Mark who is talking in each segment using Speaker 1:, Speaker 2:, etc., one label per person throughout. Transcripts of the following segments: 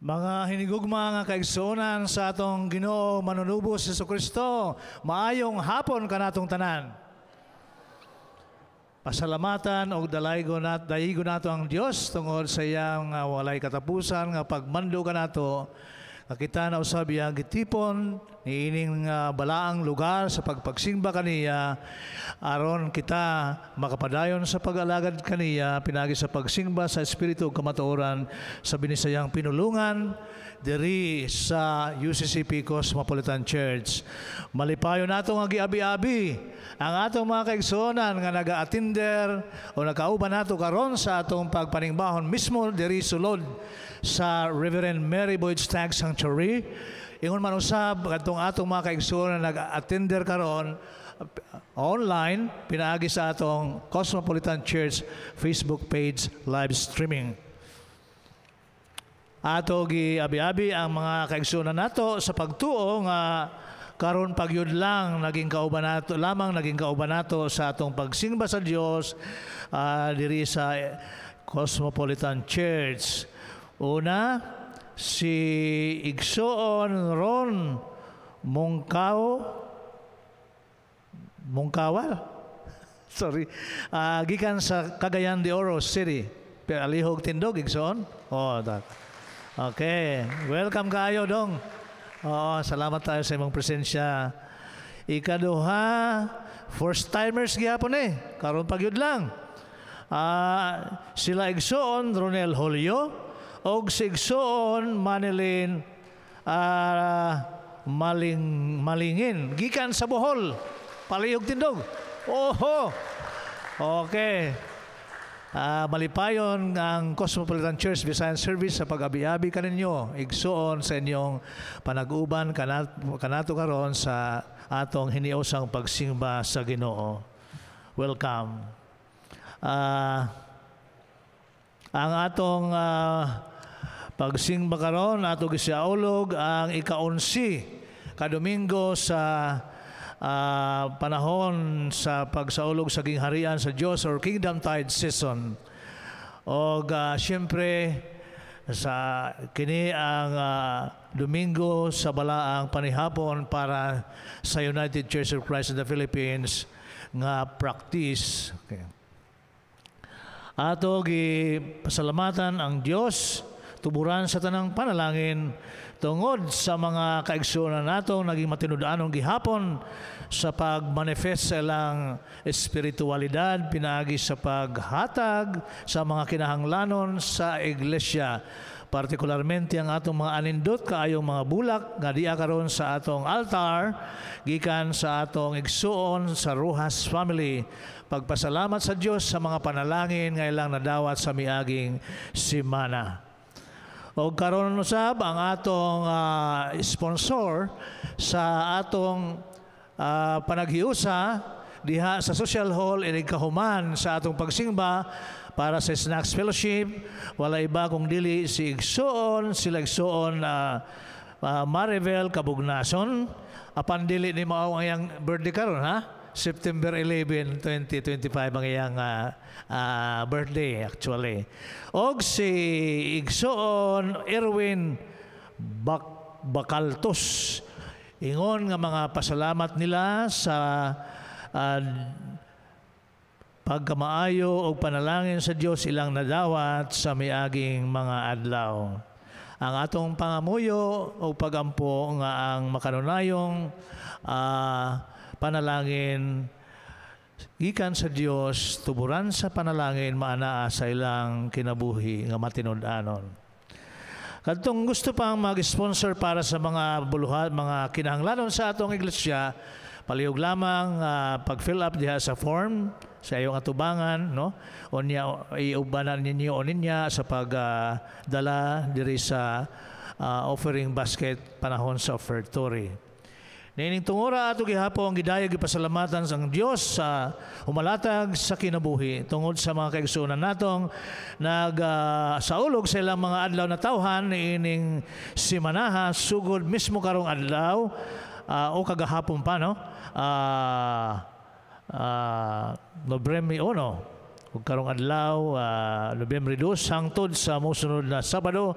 Speaker 1: Mga hinigugma nga kaigsuonan sa atong Ginoo Manunubos Hesukristo, maayong hapon kanatong tanan. Pasalamatan og dalaygon nat dayigon nato ang Dios tungod sa iyang walay katapusan nga pagmando kanato nga kita na usab iyang gitipon niining balaang lugar sa pagpagsimba kaniya aron kita makapadayon sa pag-alagad kaniya pinagi sa pagsimba sa espiritu ug kamatuoran sa binisayang pinulungan diri sa UCCP Cosmopolitan Church. Malipayon nato nga giabi-abi ang atong mga kaigsuonan nga naga-attender o nakauban nato karon sa atong pagpaningbahon mismo diri sulod sa Reverend Mary Boyd Stagg Sanctuary. Ingon man usab kadtong atong mga kaigsuonan nag-attender karon online pinaagi sa atong Cosmopolitan Church Facebook page live streaming. Ato gi-abi-abi ang mga kaigsuonan nato sa pagtuo nga karon pagyud lang naging kauban nato lamang naging kauban nato sa atong pagsimba sa Dios diri sa Cosmopolitan Church. Una, si Igsoon Ron Mungkaw Mungkawal. Sorry. Gikan sa Cagayan de Oro City. Pero alihog tindog, Igsoon. Oh, that. Okay. Welcome kayo, dong. Oo, salamat tayo sa imong presensya. Ikaduha, first timers gihapon eh. Karon pagyud lang. Sila Igsoon Ronel Julio og si Igsoon Manilin Maling Malingin gikan sa Bohol. Palihog tindog. Oho. Okay. Malipayon ang Cosmopolitan Church Visayan Service sa pag-abi-abi kaninyo igsuon sa inyong panag-uban kanato karon sa atong hiniusang pagsimba sa Ginoo. Welcome. Ang atong pagsimba karon ato gisaulog ang ika-11 ka Domingo sa panahon sa pagsaulog sa gingharian sa Dios or Kingdom Tide season. Og siyempre sa kini ang Domingo sa balaang panihapon para sa United Church of Christ in the Philippines nga practice. Okay. Ato gi pasalamatan ang Dios tuburan sa tanang panalangin tungod sa mga kaigsuonan nato naging matinud-anong gihapon sa pag-manifest sa ilang espiritualidad pinaagi sa paghatag sa mga kinahanglanon sa iglesia, partikularmente ang atong mga anindot kaayong mga bulak nga diya karon sa atong altar gikan sa atong igsuon sa Rojas family. Pagpasalamat sa Dios sa mga panalangin nga ilang nadawat sa miaging semana. O karon usab ang atong sponsor sa atong panaghiusa diha sa social hall inig kahuman sa atong pagsimba para sa Snacks Fellowship, wala iba kung dili si Igsoon, sila Igsoon Maribel Kabugnason. Apan dili ni mao ang iyang birthday karon ha. September 11, 2025 ang iyang birthday actually. Og si Igsoon Erwin Bakaltos. Ingon nga mga pasalamat nila sa pagkamaayo o panalangin sa Dios ilang nadawat sa miaging mga adlaw. Ang atong pangamuyo o pagampo nga ang makanunayong panalangin gikan sa Dios tuburan sa panalangin maanaa sa ilang kinabuhi nga matinud-anon. Kadtong gusto pang mag-sponsor para sa mga buluhat, mga kinahanglanon sa atong iglesia, palihog lamang pag-fill up diha sa form sa iyong atubangan, no? Unya iubanan ninyo o ninya sa pagdala diri sa offering basket panahon sa offertory. Niining tungura ato gihapon gidayeg gipasalamatan sang Dios sa humalatag sa kinabuhi tungod sa mga kaigsuonan natong nag saulog sa ilang mga adlaw na tawhan niining simanaha sugod mismo karong adlaw o kagahapon pa, no, Nobyembre 1. Ug karong adlaw, Nobyembre 2 hangtod sa mosunod na Sabado,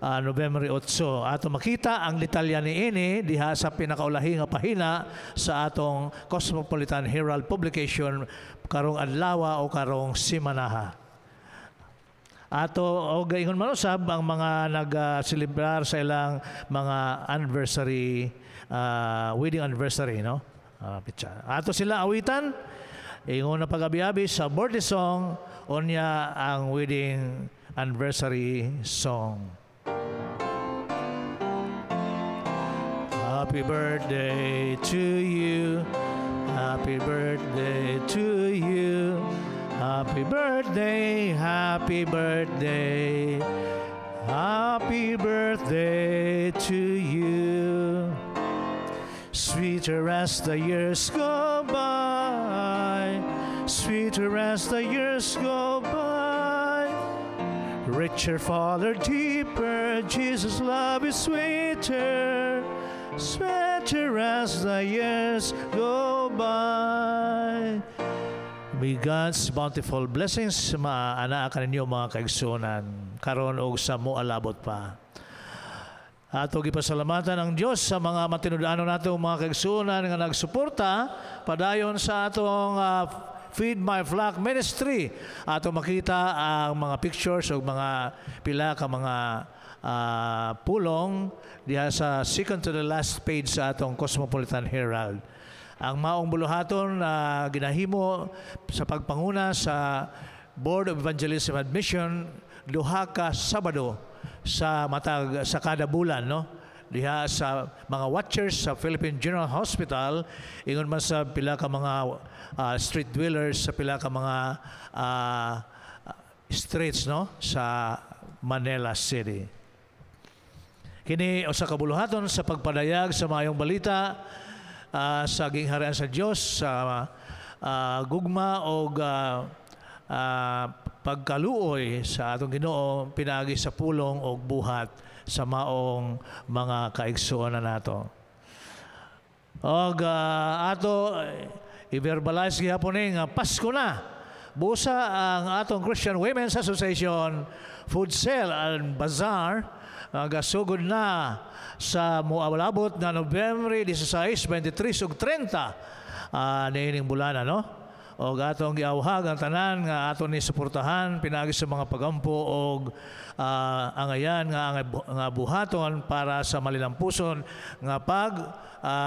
Speaker 1: Nobyembre 8. Ato makita ang detalya niini diha sa pinakaulahi nga pahina sa atong Cosmopolitan Herald publication karong adlaw o karong simanaha. Ato og ingon man usab ang mga nagselebrar sa ilang mga anniversary, wedding anniversary, no? Pitsa. Ato sila awitan ingon na pagabi-abi sa birthday song, unya ang wedding anniversary song. Happy birthday to you. Happy birthday to you. Happy birthday, happy birthday. Happy birthday to you. Sweeter as the years go by, sweeter as the years go by. Richer, farther, deeper, Jesus' love is sweeter, sweeter as the years go by. May God's bountiful blessings maanaa kaninyo, mga kaigsunan, karon og sa moalabot pa. Ato gipasalamatan ang Dios sa mga matinud-anon nato mga kaigsuonan nga nagsuporta padayon sa atong Feed My Flock Ministry. Ato makita ang mga pictures o mga pila ka mga pulong diha sa second to the last page sa atong Cosmopolitan Herald. Ang maong buluhaton na ginahimo sa pagpanguna sa Board of Evangelism and Mission duha ka Sabado sa matag sa kada bulan, no, diha sa mga watchers sa Philippine General Hospital, ingon man sa pila ka mga street dwellers sa pila ka mga streets, no, sa Manila City. Kini usa ka buluhaton sa pagpadayag sa maayong balita sa gingharian sa Dios, sa gugma og pagkaluoy sa atong Ginoo pinaagi sa pulong og buhat sa maong mga kaigsuonan nato. Og ato i-verbalize gihapon ni nga Pasko na. Busa ang atong Christian Women's Association Food Sale and Bazaar nagasugod na sa moalabot na Nobyembre 16, 23 ug 30 niining bulana, no? Og atong giawhag ang tanan nga ato ni suportahan pinaagi sa mga pagampo og angayan nga buhaton para sa malilampuson nga pag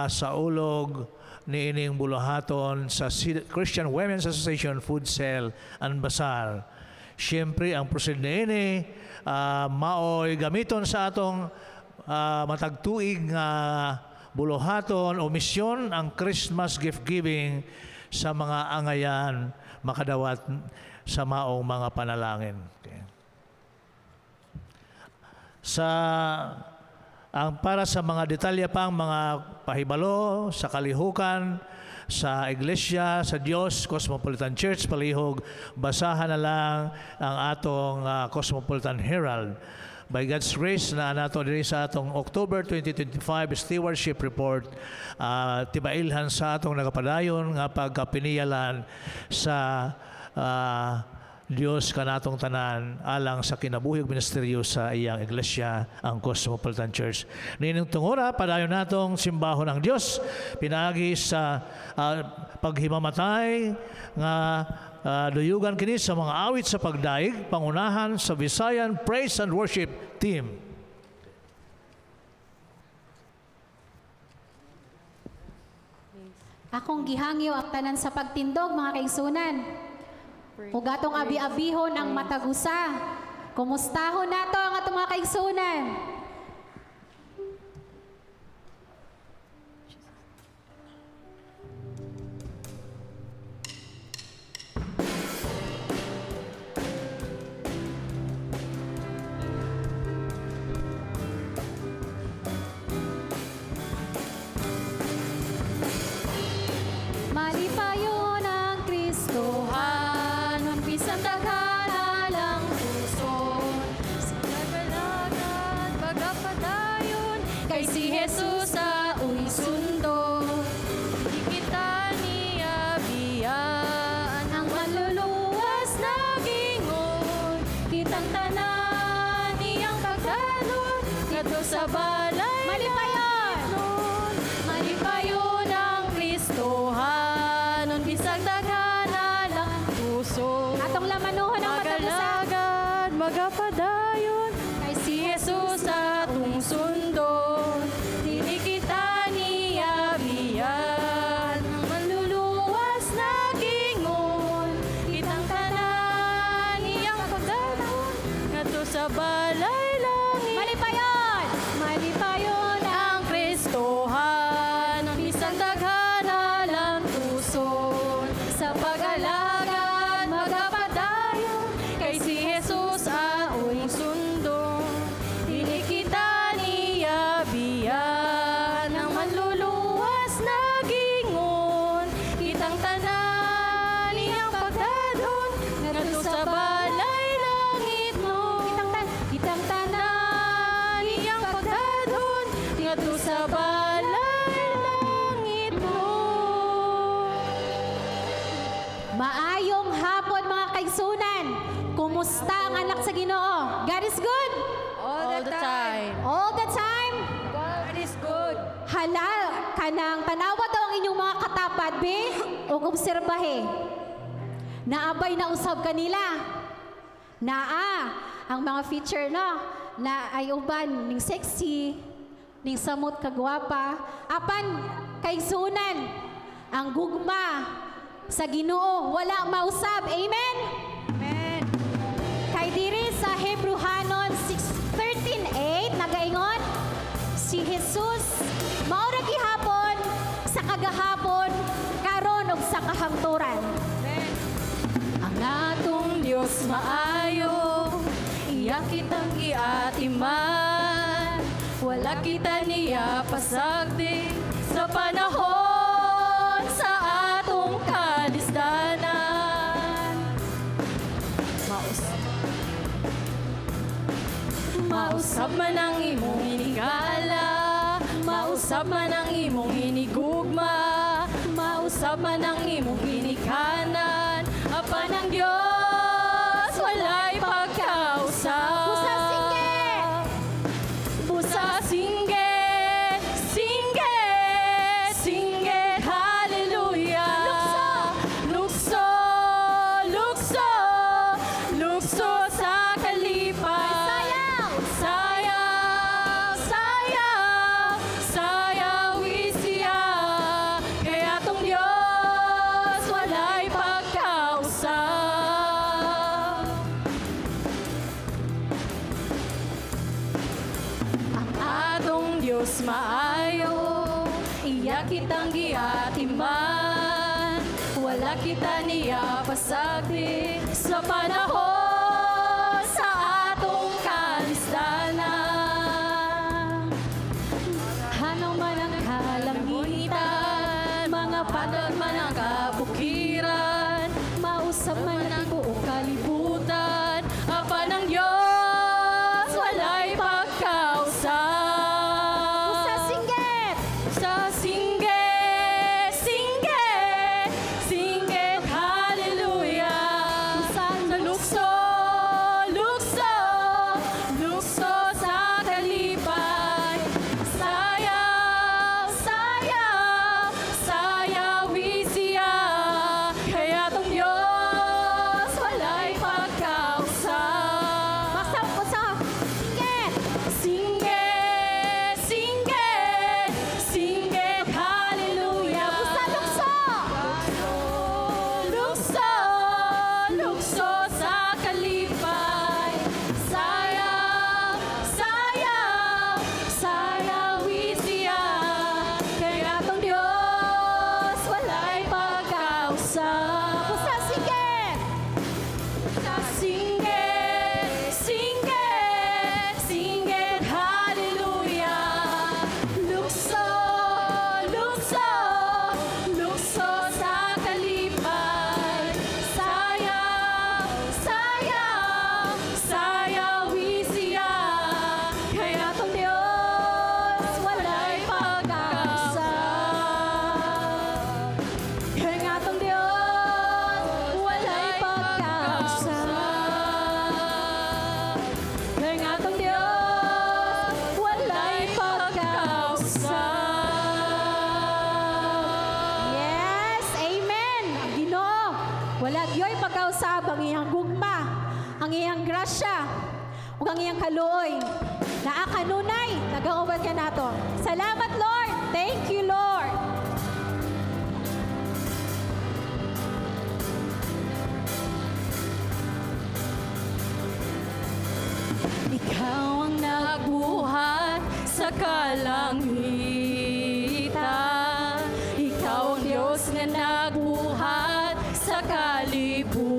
Speaker 1: saulog niining buluhaton sa Christian Women's Association Food Sale and Bazaar. Siyempre ang proceed niini maoy gamiton sa atong matag tuig nga buluhaton o misyon, ang Christmas gift giving sa mga angayan makadawat sa maong mga panalangin. Okay. Sa ang para sa mga detalye pang mga pahibalo sa kalihukan sa Iglesia sa Dios Cosmopolitan Church, palihog basahan na lang ang atong Cosmopolitan Herald. By God's grace na nato diri sa atong October 2025 Stewardship Report, tibailhan sa atong nagapadayon nga pagkapiniyalan sa Dios kanatong tanan alang sa kinabuhi ug ministeryo sa iyang iglesia, ang Cosmopolitan Church. Niining tungura, padayon natong simbahon ang Dios pinaagi sa paghimamatay nga duyugan kini sa mga awit sa pagdaig, pangunahan sa Visayan Praise and Worship Team.
Speaker 2: Akong gihangyo ang tanan sa pagtindog, mga kaigsunan. Ug atong abi-abihon ang matagusa. Kumustahon nato ang atong mga kaigsunan. Malipayon ang Kristohanon, bisan daghan alang puson.
Speaker 3: Sa nagalagat, pagapadayon,
Speaker 2: kay si Jesus aoy sundo.
Speaker 3: Di kita niya biyaan,
Speaker 2: ang manluluwas na
Speaker 3: balay
Speaker 2: Malipayon!
Speaker 3: Nun. Malipayon ang Kristohanon, bisag daghana lang tuso.
Speaker 2: Atong lamanuhon ang matag usa.
Speaker 3: Magalagad, magapadayon,
Speaker 2: Kay
Speaker 3: si Jesus atong sundon. Dili kita niya biyan, ang manluluwas na gingon. Kitang tanan iyang pagdadon, ngadto sa balay langit.
Speaker 2: Malipayon! Malipayon
Speaker 3: Ang Kristohanon, bisan daghana lang tuson. Sa pag-alagad, magapadayon, kay si Jesus atong sundon. Dili kita niya biyan, ang manluluwas na gingon. Kitang tanan iyang pagdadon, ngadto sa balay langit mo.
Speaker 2: Kitang tanan.
Speaker 3: Tanan iyang pagdadon, ngadto sa balay langit mo.
Speaker 2: Maayong hapon, mga kaigsunan. Kumusta ang anak sa Ginoo? God is good
Speaker 3: All the time.
Speaker 2: all the time.
Speaker 3: God is good.
Speaker 2: Hala, kanang tanawa daw ang inyong mga katapad, be, ug obserbahe. Naabay na usab kanila. Naa ang mga feature, no, na ay uban ning sexy, ning samot kagwapa, apan kaigsunan, ang gugma sa Ginoo wala mausab. Amen.
Speaker 3: Amen.
Speaker 2: Kay diri sa Hebrehanon 6:13-8 nagaingon, si Jesus mao ra gihapon sa kagahapon, karon ug sa kahangturan.
Speaker 3: Ang atong Diyos maayo, iya kitang giatiman. Wala kita niya pasagdi sa panahon sa atong kalisdanan. Mausab man ang imong hinigala, mausab man ang imong hinigugma, mausab man ang imong ginikanan, apan ang Diyos walay pagkausab.
Speaker 2: Busa singgit!
Speaker 3: Busa singgit, singgit, singgit, hallelujah.
Speaker 2: Lukso!
Speaker 3: Lukso, lukso, lukso sa kalipay.
Speaker 2: Sayaw!
Speaker 3: Sayaw, sayaw, sayaw siya. Kay atong Diyos walay pagkausab. Ang atong Diyos maayo, iya kitang giatiman. Wala kita niya pasagdi sa panahon sa atong kalisdanan. Hanaw man ang kalangitan, mga patag man ang kabukiran, mausap man ang buong kalibutan, apan ang Diyos walay pagkausab.
Speaker 2: Busa singgit!
Speaker 3: Sa singgit, singgit, singgit, hallelujah.
Speaker 2: Sa
Speaker 3: Sa lukso, lukso, lukso sa kalipay. Sayaw, sayaw, sayaw
Speaker 2: Wala gyoy pagkausab ang iyang gugma, ang iyang grasya, ug ang iyang kaluoy. Naa kanunay, nagauban ka nato. Salamat, Lord. Thank you, Lord.
Speaker 3: Ikaw ang nagbuhat sa kalangitan. Ikaw ang Diyos nga nagbuhat sa kalibutan.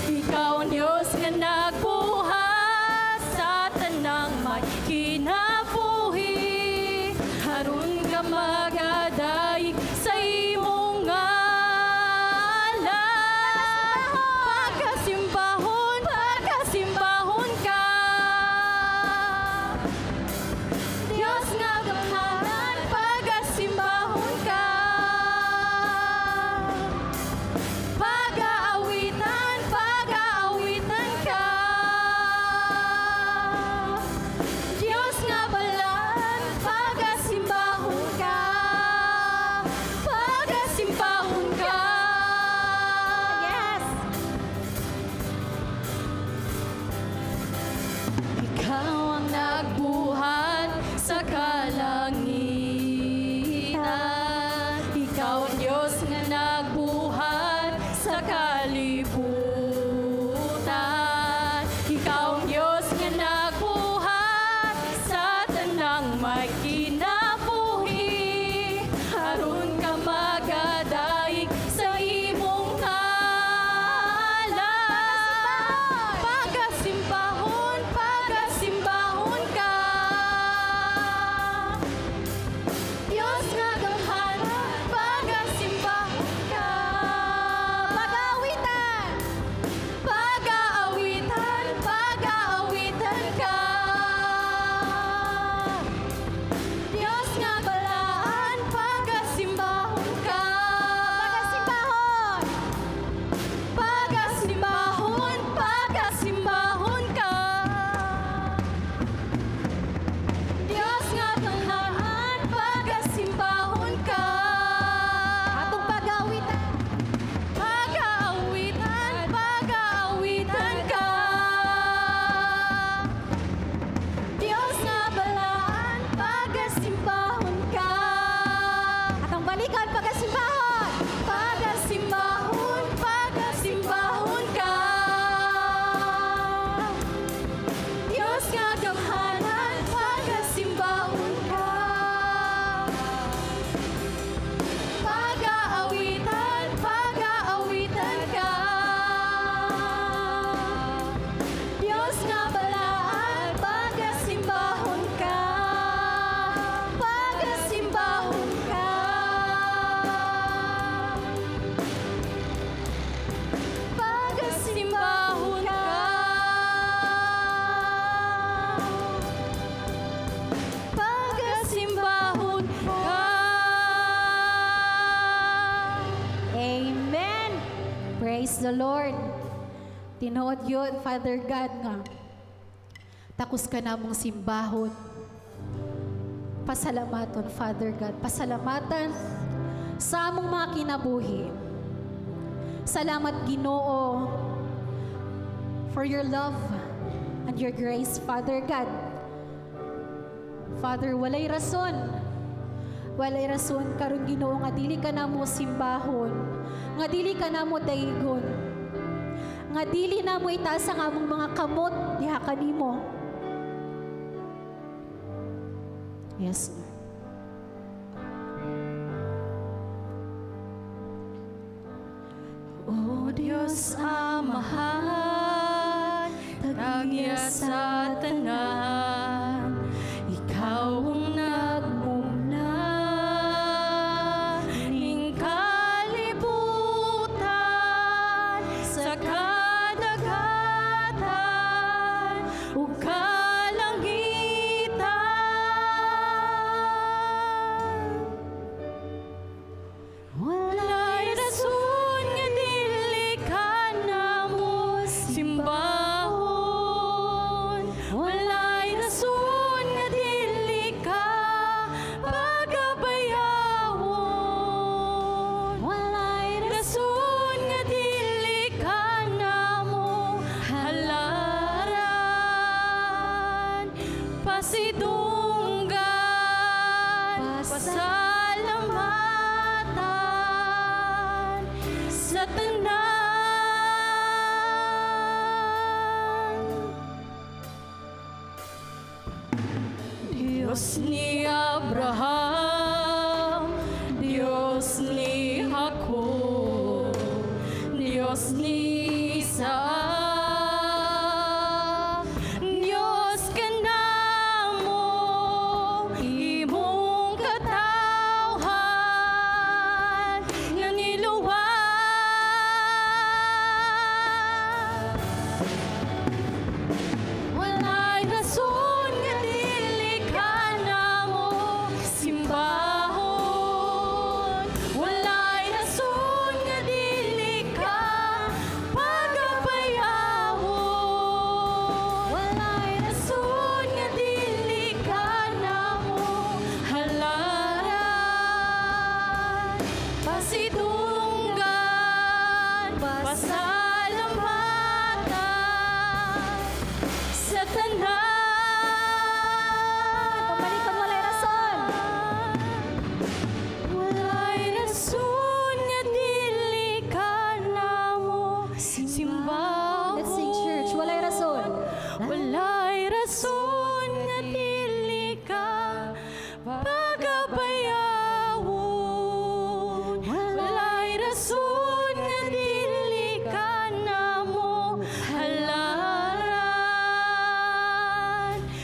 Speaker 3: Ikaw ang Diyos nga nagbuhat sa tanang may kinabuhi. Aron ka magadayeg sa imong ngalan. Pagkasimbahon, pagkasimbahon ka. Diyos nga gamhanan, pagkasimbahon ka. Pag-aawitan, pag-aawitan ka. Diyos nga balaan, pagkasimbahon ka. Pagkasimbahon ka.
Speaker 2: Yes!
Speaker 3: Ikaw ang nagbuhat sa kalangitan. Ikaw ang Diyos nga nagbuhat sa kalibutan. Ikaw ang Diyos nga nagbuhat sa tanang may kinabuhi. Aron ka magadayeg sa imong ngalan. Pagkasimbahon, pagkasimbahon ka. Diyos nga gamhanan, pagkasimbahon ka.
Speaker 2: Pag-aawitan!
Speaker 3: Pag-aawitan, pag-aawitan ka. Diyos nga balaan, pagkasimbahon ka.
Speaker 2: Pagkasimbahon!
Speaker 3: Pagkasimbahon, pagkasimbahon ka. Diyos nga gamhanan, pagkasimbahon ka.
Speaker 2: Atong pag-aawitan!
Speaker 3: Pag-aawitan, pag-aawitan ka. Diyos nga balaan, pagkasimbahon ka.
Speaker 2: Atong balikan, pagkasimbahon!
Speaker 3: Pagkasimbahon, pagkasimbahon ka. Diyos nga gamhanan, pagkasimbahon ka. Pag-aawitan, pag-aawitan ka. Diyos nga balaan, pagkasimbahon ka. Pagkasimbahon ka. Pagkasimbahon ka. Pagkasimbahon ka.
Speaker 2: Amen! Praise the Lord. Tinuod yun, Father God nga. Takos ka namong simbahon. Pasalamaton, Father God. Pasalamatan sa among mga kinabuhi. Salamat, Ginoo, for your love and your grace, Father God. Father, walay rason. Walay rason karon, Ginoo, nga dili ka namo simbahon, nga dili ka namo daygon, nga dili namo itaas ang among mga kamot diha kanimo. Yes, Lord.
Speaker 3: O Diyos Amahan, tagya sa tanan, Ikaw ang nagmuna ning kalibutan sa kadagatan ug kalangitan. Walay rason nga dili ka namo simbahon. Walay Pasidunggan, pasalamatan sa tanan. Diyos ni Abraham, Diyos ni Jacob, Diyos ni Isaac, Diyos kanamo, imong katawhan nga niluwas. Walay rason nga dili ka namo simbahon. Walay rason nga dili ka pagabayawon. Walay rason nga dili ka namo halaran. Pasidunggan, pasalamatan sa tanan.
Speaker 2: Pamalikon, walay rason.
Speaker 3: Walay rason nga dili ka namo simbahon.
Speaker 2: Let's sing, church. Walay rason.
Speaker 3: Walay rason nga dili ka pagabayawon. Walay rason nga dili ka namo halaran.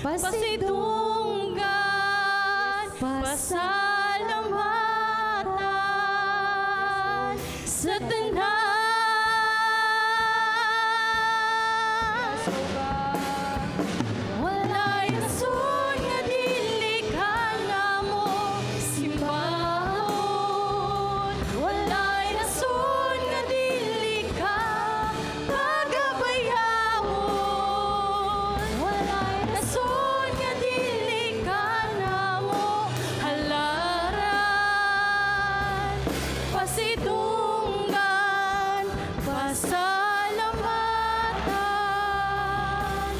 Speaker 3: Pasidunggan, pasalamatan sa tanan. Walay rason nga dili ka namo simbahon. Walay rason nga dili ka pagabayawon. Walay rason nga dili ka namo halaran. Pasidunggan, pasalamatan.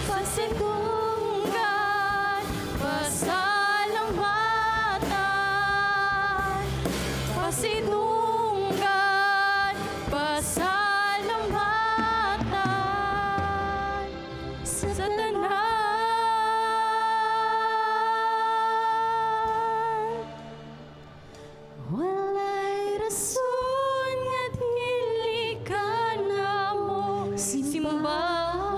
Speaker 3: Pasidunggan, pasalamatan. Pasidunggan, pasalamatan sa tanan. Walay rason nga dili ka namo simbahon.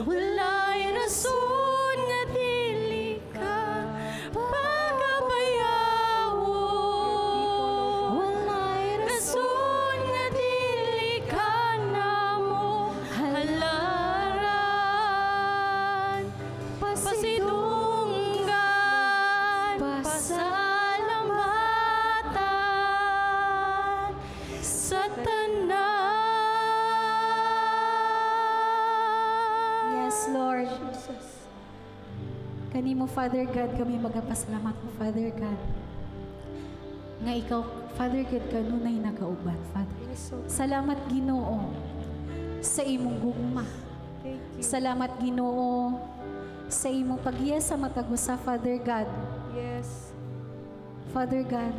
Speaker 3: Walay rason nga dili ka pagabayawon. Walay rason nga dili ka namo halaran. Pasidunggan, pasalamatan sa tanan.
Speaker 2: Yes, Lord. Kanimo, Father God, kami magapasalamat mo, Father God. Nga ikaw, Father God, kanunay nakauban, Father. Salamat, Ginoo, sa imong gugma. Salamat, Ginoo, sa imong paggiya sa matag usa, Father God.
Speaker 3: Yes.
Speaker 2: Father God,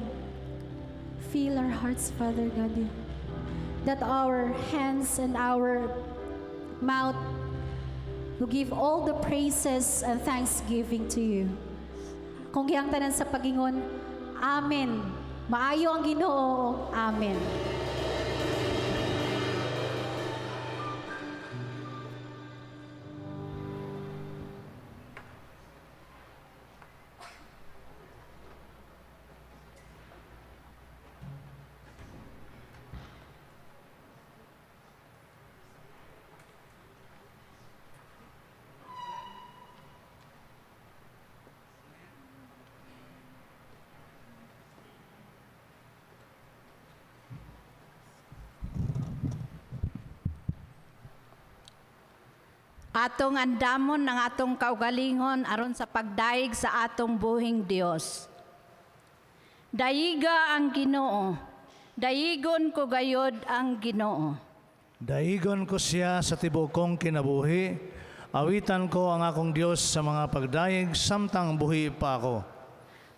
Speaker 2: fill our hearts, Father God, that our hands and our mouth will give all the praises and thanksgiving to you. Kung gihang tanan sa pagingon, Amen. Maayo ang Ginoo. Amen.
Speaker 4: Atong andamon ang atong kaugalingon aron sa pagdayeg sa atong buhing Dios. Dayiga ang Ginoo. Dayigon ko gayod ang Ginoo.
Speaker 1: Daigon ko siya sa tibuok kong kinabuhi. Awitan ko ang akong Dios sa mga pagdayeg samtang buhi pa ako.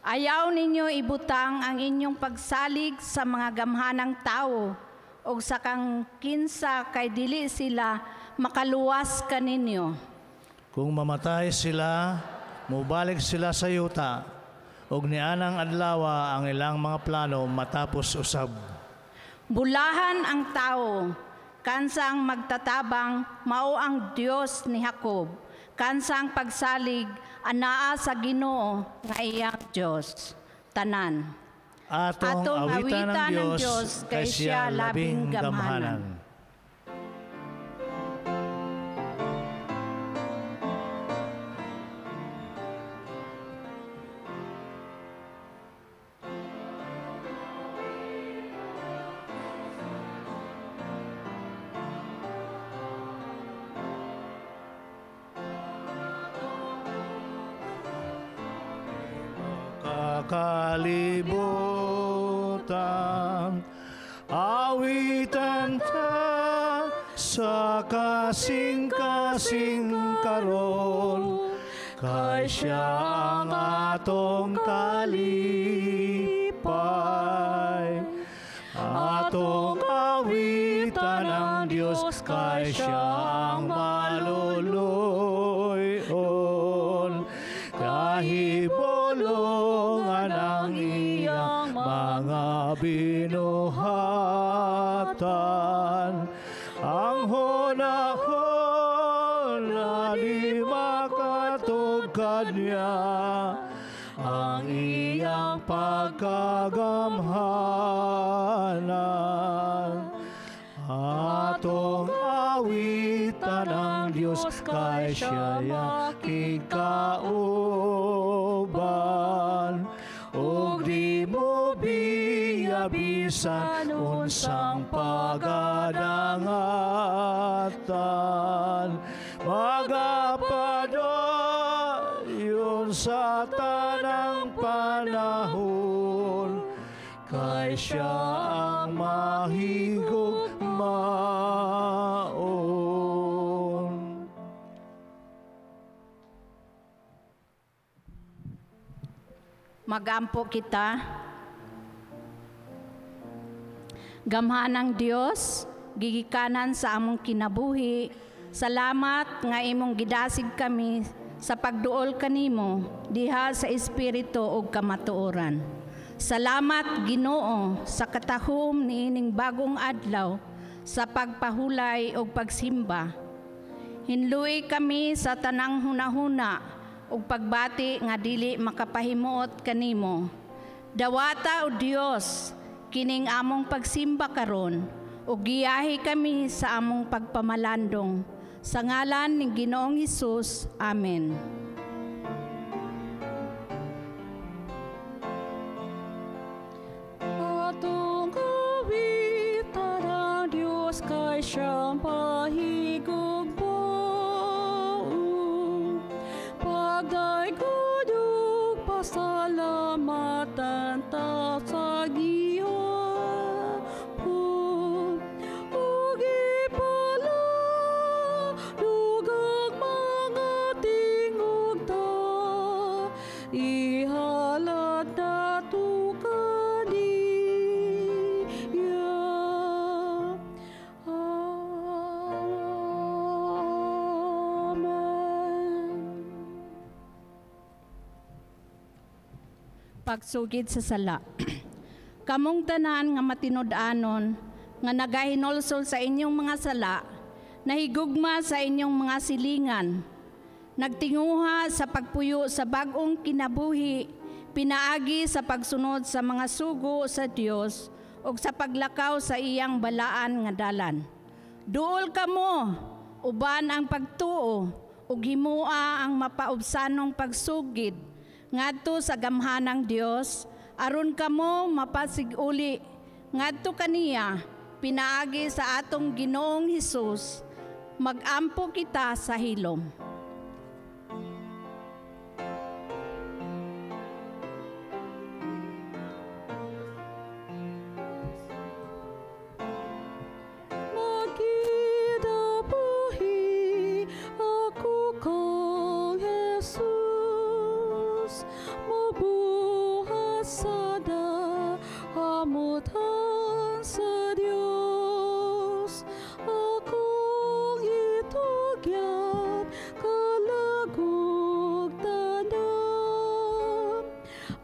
Speaker 4: Ayaw ninyo ibutang ang inyong pagsalig sa mga gamhanang tawo o sa kang kinsa kay dili sila makaluwas kaninyo.
Speaker 1: Kung mamatay sila, mubalik sila sa yuta, ug nianang adlawa ang ilang mga plano matapos usab.
Speaker 4: Bulahan ang tao, kansa ang magtatabang, mao ang Dios ni Jacob, kansa ang pagsalig, anaa sa Ginoo nga iyang Dios. Tanan.
Speaker 1: Atong awitan ng Dios, kay siya labing gamhanan. Kalibutan, awitan ta sa kasing-kasing karon, kay siya ang atong kalipay. Atong awitan ang Dios, kay siya ang maluluyon, kahibulungan ang iyang mga binuhatan. Ang hunahon na di makatugkad niya, ang iyang pagkagamhanan. Atong awitan ang Diyos, kay siya makikauban, ug di mo biyabisan unsang pagadangatan. Magapadayon sa tanang panahon, kay siya ang mahigugmaon.
Speaker 4: Magampo kita. Gamhanang Dios, gigikanan sa among kinabuhi, salamat nga imong gidasig kami sa pagduol kanimo diha sa espiritu ug kamatuoran. Salamat Ginoo sa katahom niining bagong adlaw sa pagpahulay ug pagsimba. Hinluoy kami sa tanang hunahuna ug pagbati nga dili makapahimuot kanimo. Dawata o Dios kining among pagsimba karon ug giyahi kami sa among pagpamalandong. Sa ngalan ni Ginoong Hesus. Amen.
Speaker 3: Atong awitan ang Dios, kay siya mahigugmaon. Pagdaigod ug pasalamatan ta sa gihapon, ug ipaladug ang mga tingog ta, ihalad nato kaniya. Amen.
Speaker 4: Pagsugid sa sala. Kamong tanan nga matinud-anon, nga nagahinulsol sa inyong mga sala, nahigugma sa inyong mga silingan, nagtinguha sa pagpuyo sa bag-ong kinabuhi, pinaagi sa pagsunod sa mga sugo sa Dios ug sa paglakaw sa iyang balaan nga dalan. Duol kamo, uban ang pagtuo, ug himua ang mapaubsanong pagsugid ngadto sa gamhanang Dios, aron kamo mapasiguli ngadto kaniya pinaagi sa atong Ginoong Hesus. Magampo kita sa hilom.
Speaker 3: Magkinabuhi ako Jesus, mobuhat sa dahamotan sa Dios. Akong itugyan, kalag ug tanan,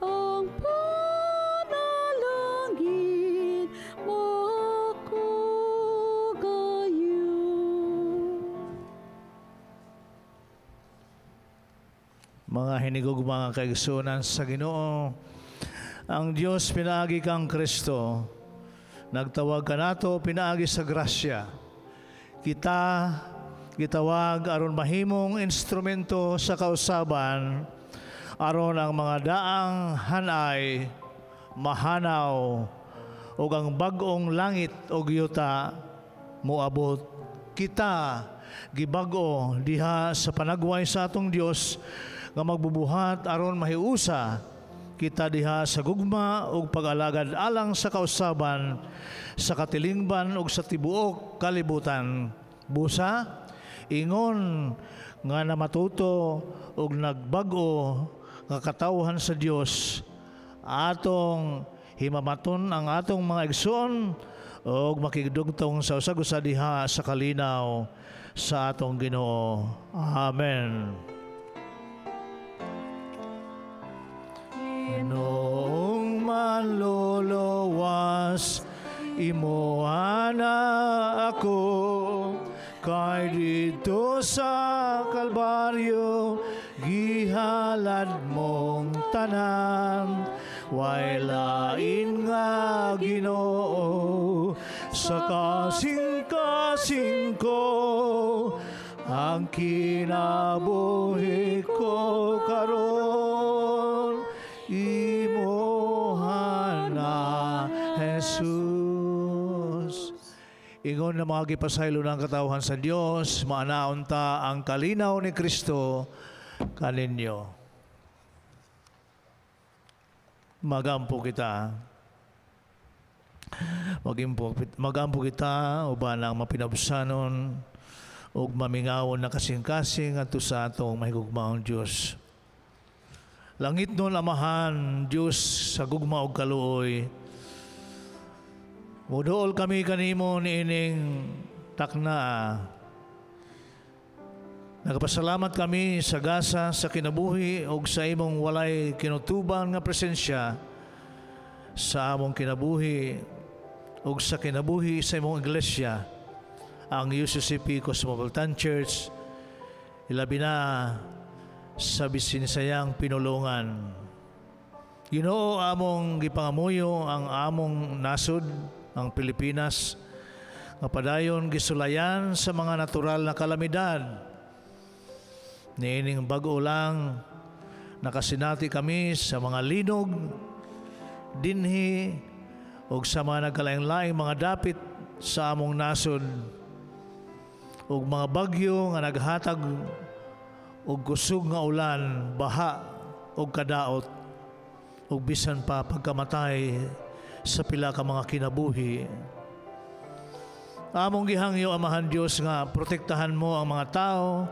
Speaker 3: ang panalangin mako gayon.
Speaker 1: Mga hinigugma nga kaigsuonan sa Ginoo, ang Dios pinaagi kang Kristo nagtawag kanato pinaagi sa grasya. Kita gitawag aron mahimong instrumento sa kausaban, aron ang mga daang hanay mahanaw ug ang bag-ong langit ug yuta moabot. Kita gibag-o diha sa panagway sa atong Dios nga magbubuhat aron mahiusa kita diha sa gugma ug pag-alagad alang sa kausaban, sa katilingban ug sa tibuok kalibutan. Busa ingon nga namatuto ug nagbag-o nga katawhan sa Dios, atong himamaton ang atong mga igsoon ug makigdugtong sa usag-usa diha sa kalinaw sa atong Ginoo. Amen. Ginoong manluluwas, imuha na ako, kay dito sa Kalbaryo gihalad mong tanan. Way lain nga Ginoo sa kasing-kasing ko, ang kinabuhi ko karon imuha na, Jesus. Ingon na mga gipasaylo ng katawhan sa Dios, maanaon ta ang kalinaw ni Kristo kaninyo. Magampo kita. Magampo kita uban ang mapinabsanon ug mamingawon na kasing-kasing adto sa atong mahigugmaong Dios. Langit nun Amahan, Dios sa gugma ug kaluoy, muduol kami kanimo niining takna. Nagpasalamat kami sa gasa sa kinabuhi ug sa imong walay kinutuban nga presensya sa among kinabuhi ug sa kinabuhi sa imong iglesia, ang UCCP Cosmopolitan Church, ilabi na sa bisinsayang pinulungan. Ginoo, among gipangamuyo ang among nasod, ang Pilipinas, nga padayon gisulayan sa mga natural na kalamidad. Niining bag-o lang nakasinati kami sa mga linog, dinhi ug sa mga nagkalaing-laing mga dapit sa among nasod, ug mga bagyo nga naghatag og kusog nga ulan, baha ug kadaot, ug bisan pa pagkamatay sa pila ka mga kinabuhi. Among gihangyo, Amahan Dios, nga protektahan mo ang mga tao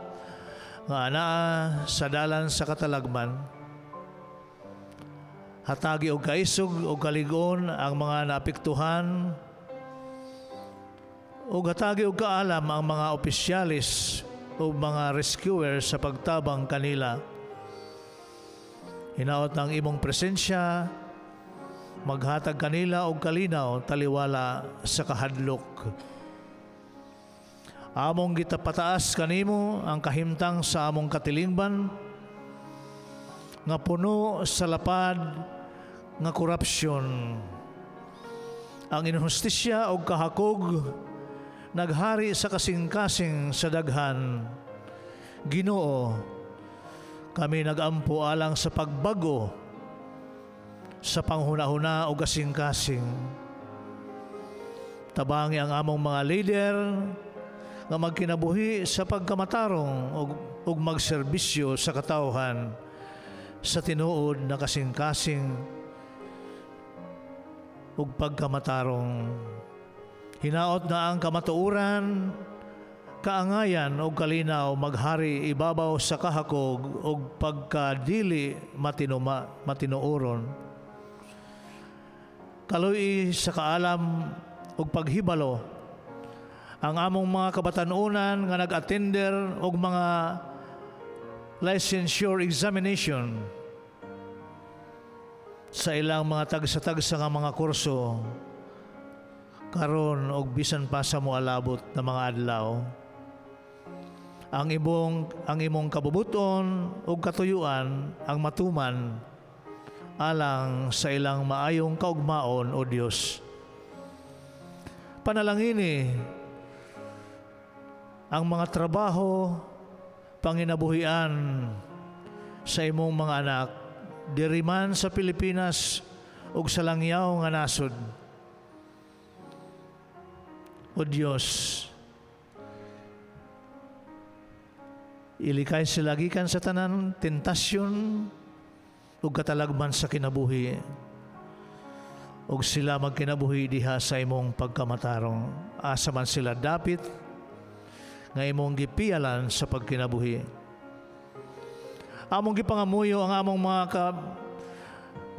Speaker 1: nga anaa sa dalan sa katalagman. Hatagi og kaisog og kalig-on ang mga naapektuhan, ug hatagi og kaalam ang mga opisyalis o mga rescuers sa pagtabang kanila. Hinaot ang imong presensya maghatag kanila og kalinaw taliwala sa kahadlok. Among gitapataas kanimo ang kahimtang sa among katilingban nga puno sa lapad nga korupsyon. Ang inhustisya og kahakog naghari sa kasing-kasing sa daghan. Ginoo, kami nagampo alang sa pagbago sa panghuna-huna o kasing-kasing. Tabangi ang among mga lider nga magkinabuhi sa pagkamatarong ug magserbisyo sa katawhan sa tinuod na kasing-kasing ug pagkamatarong. Hinaot na ang kamatuoran kaangayan og kalinaw maghari ibabaw sa kahakog og pagkadili matinuoron. Kaluy sa kaalam og paghibalo ang among mga kabatanunan nga nag-attender og mga licensure examination sa ilang mga tagsa-tagsa nga mga kurso karon og bisan pa sa moalabot na mga adlaw. Ang imong kabubuton ug katuyuan ang matuman alang sa ilang maayong kaugmaon, O Dios. Panalangini ang mga trabaho panginabuhian sa imong mga anak diri man sa Pilipinas ug sa langyaw nga nasod. O Dios, ilikay sila gikan sa tanan tentasyon ug katalagman sa kinabuhi, ug sila magkinabuhi diha sa imong pagkamatarong, asa man sila dapit nga imong gipialan sa pagkinabuhi. Among gipangamuyo ang among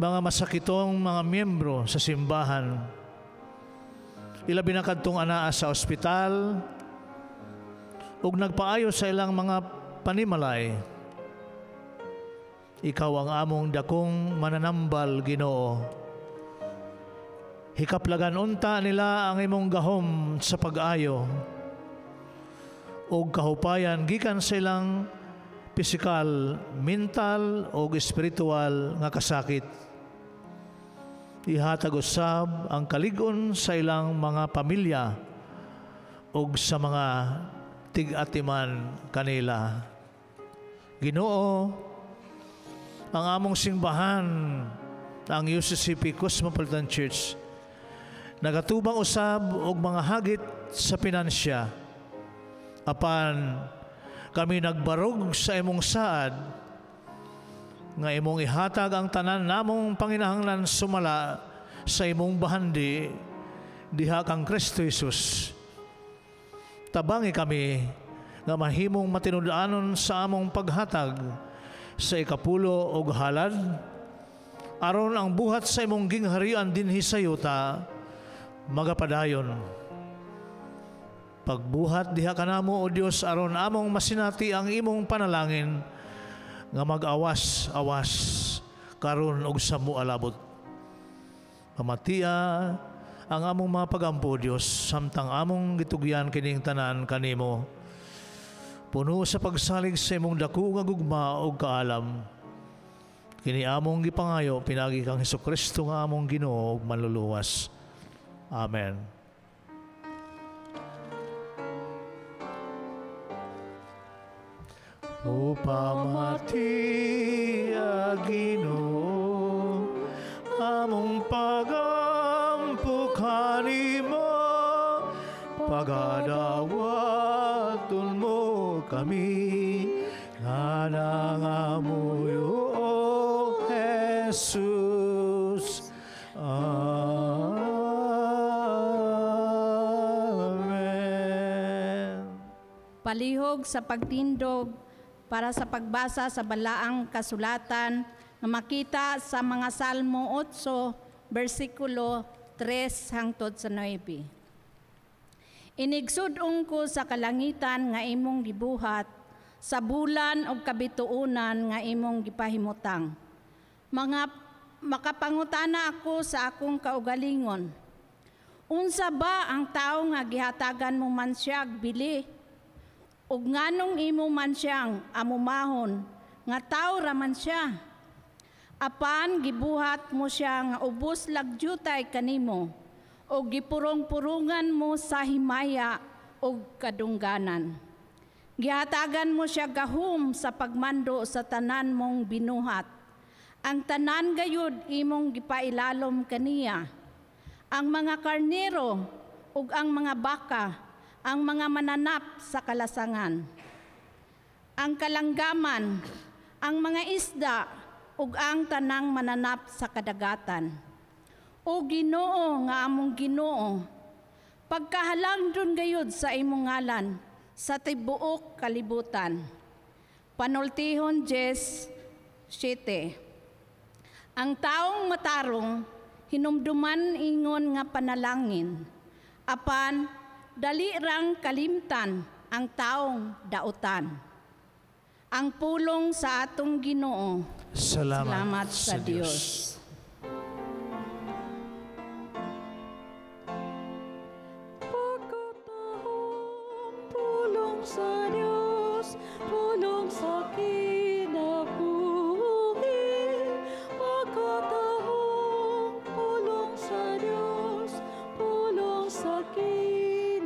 Speaker 1: mga masakitong mga miyembro sa simbahan, ilabi na kadtong anaa sa ospital ug nagpaayo sa ilang mga panimalay. Ikaw ang among dakong mananambal, Ginoo. Hikaplagan unta nila ang imong gahom sa pag-ayo ug kahupayan gikan sa ilang pisikal, mental ug espiritual nga kasakit. Ihatag usab ang kalig-on sa ilang mga pamilya ug sa mga tig-atiman kanila. Ginoo, ang among simbahan, ang UCCP Cosmopolitan Church, nagatubang usab og mga hagit sa pinansya. Apan kami nagbarog sa imong saad nga imong ihatag ang tanan namong panginahanglan sumala sa imong bahandi diha kang Kristo Jesus. Tabangi kami nga mahimong matinud-anon sa among paghatag sa ikapulo og halad, aron ang buhat sa imong gingharian dinhi sa yuta magapadayon. Pagbuhat diha kanamo, O Dios, aron among masinati ang imong panalangin nga mag-awas-awas karon og sa mualabot. Pamatia ang among mga pagampo, Dios, samtang among gitugyan kining tanan kanimo, puno sa pagsalig sa imong dako nga gugma ug kaalam. Kini among gipangayo pinagi kang Hesukristo nga among Ginoo ug Manluluwas. Amen. O pamatia, Ginoo, among pagampo kanimo, pagadawaton mo kami nga nangamuyo, O Jesus. Amen.
Speaker 4: Palihog sa pagtindog para sa pagbasa sa balaang kasulatan na makita sa mga Salmo 8, versikulo 3 hangtod sa 9. Inigsud-ong ko sa kalangitan nga imong gibuhat, sa bulan ug kabituonan nga imong gipahimutang. Mga makapangutana ako sa akong kaugalingon. Unsa ba ang tawo nga gihatagan mo man siyag bili? Ug nganong imo man siyang amumahon nga tawo ra man siya? Apan gibuhat mo siya nga ubos lagyutay kanimo, ug gipurong-purungan mo sa himaya ug kadungganan. Gihatagan mo siya gahom sa pagmando sa tanan mong binuhat. Ang tanan gayud imong gipailalom kaniya. Ang mga karnero ug ang mga baka, ang mga mananap sa kalasangan, ang kalanggaman, ang mga isda ug ang tanang mananap sa kadagatan. O Ginoo nga among Ginoo, pagkahalangdon gayud sa imong ngalan Sa tibuok kalibutan. Panultihon 10:7. Ang taong matarong hinumduman ingon nga panalangin. Apan dali rang kalimtan ang taong dautan. Ang pulong sa atong Ginoo.
Speaker 1: Salamat,
Speaker 4: Salamat sa Dios.
Speaker 3: Pagkatahong pulong sa Diyos, pulong sa kinabuhi. Pagkatahong pulong sa Diyos, pulong sa kinabuhi.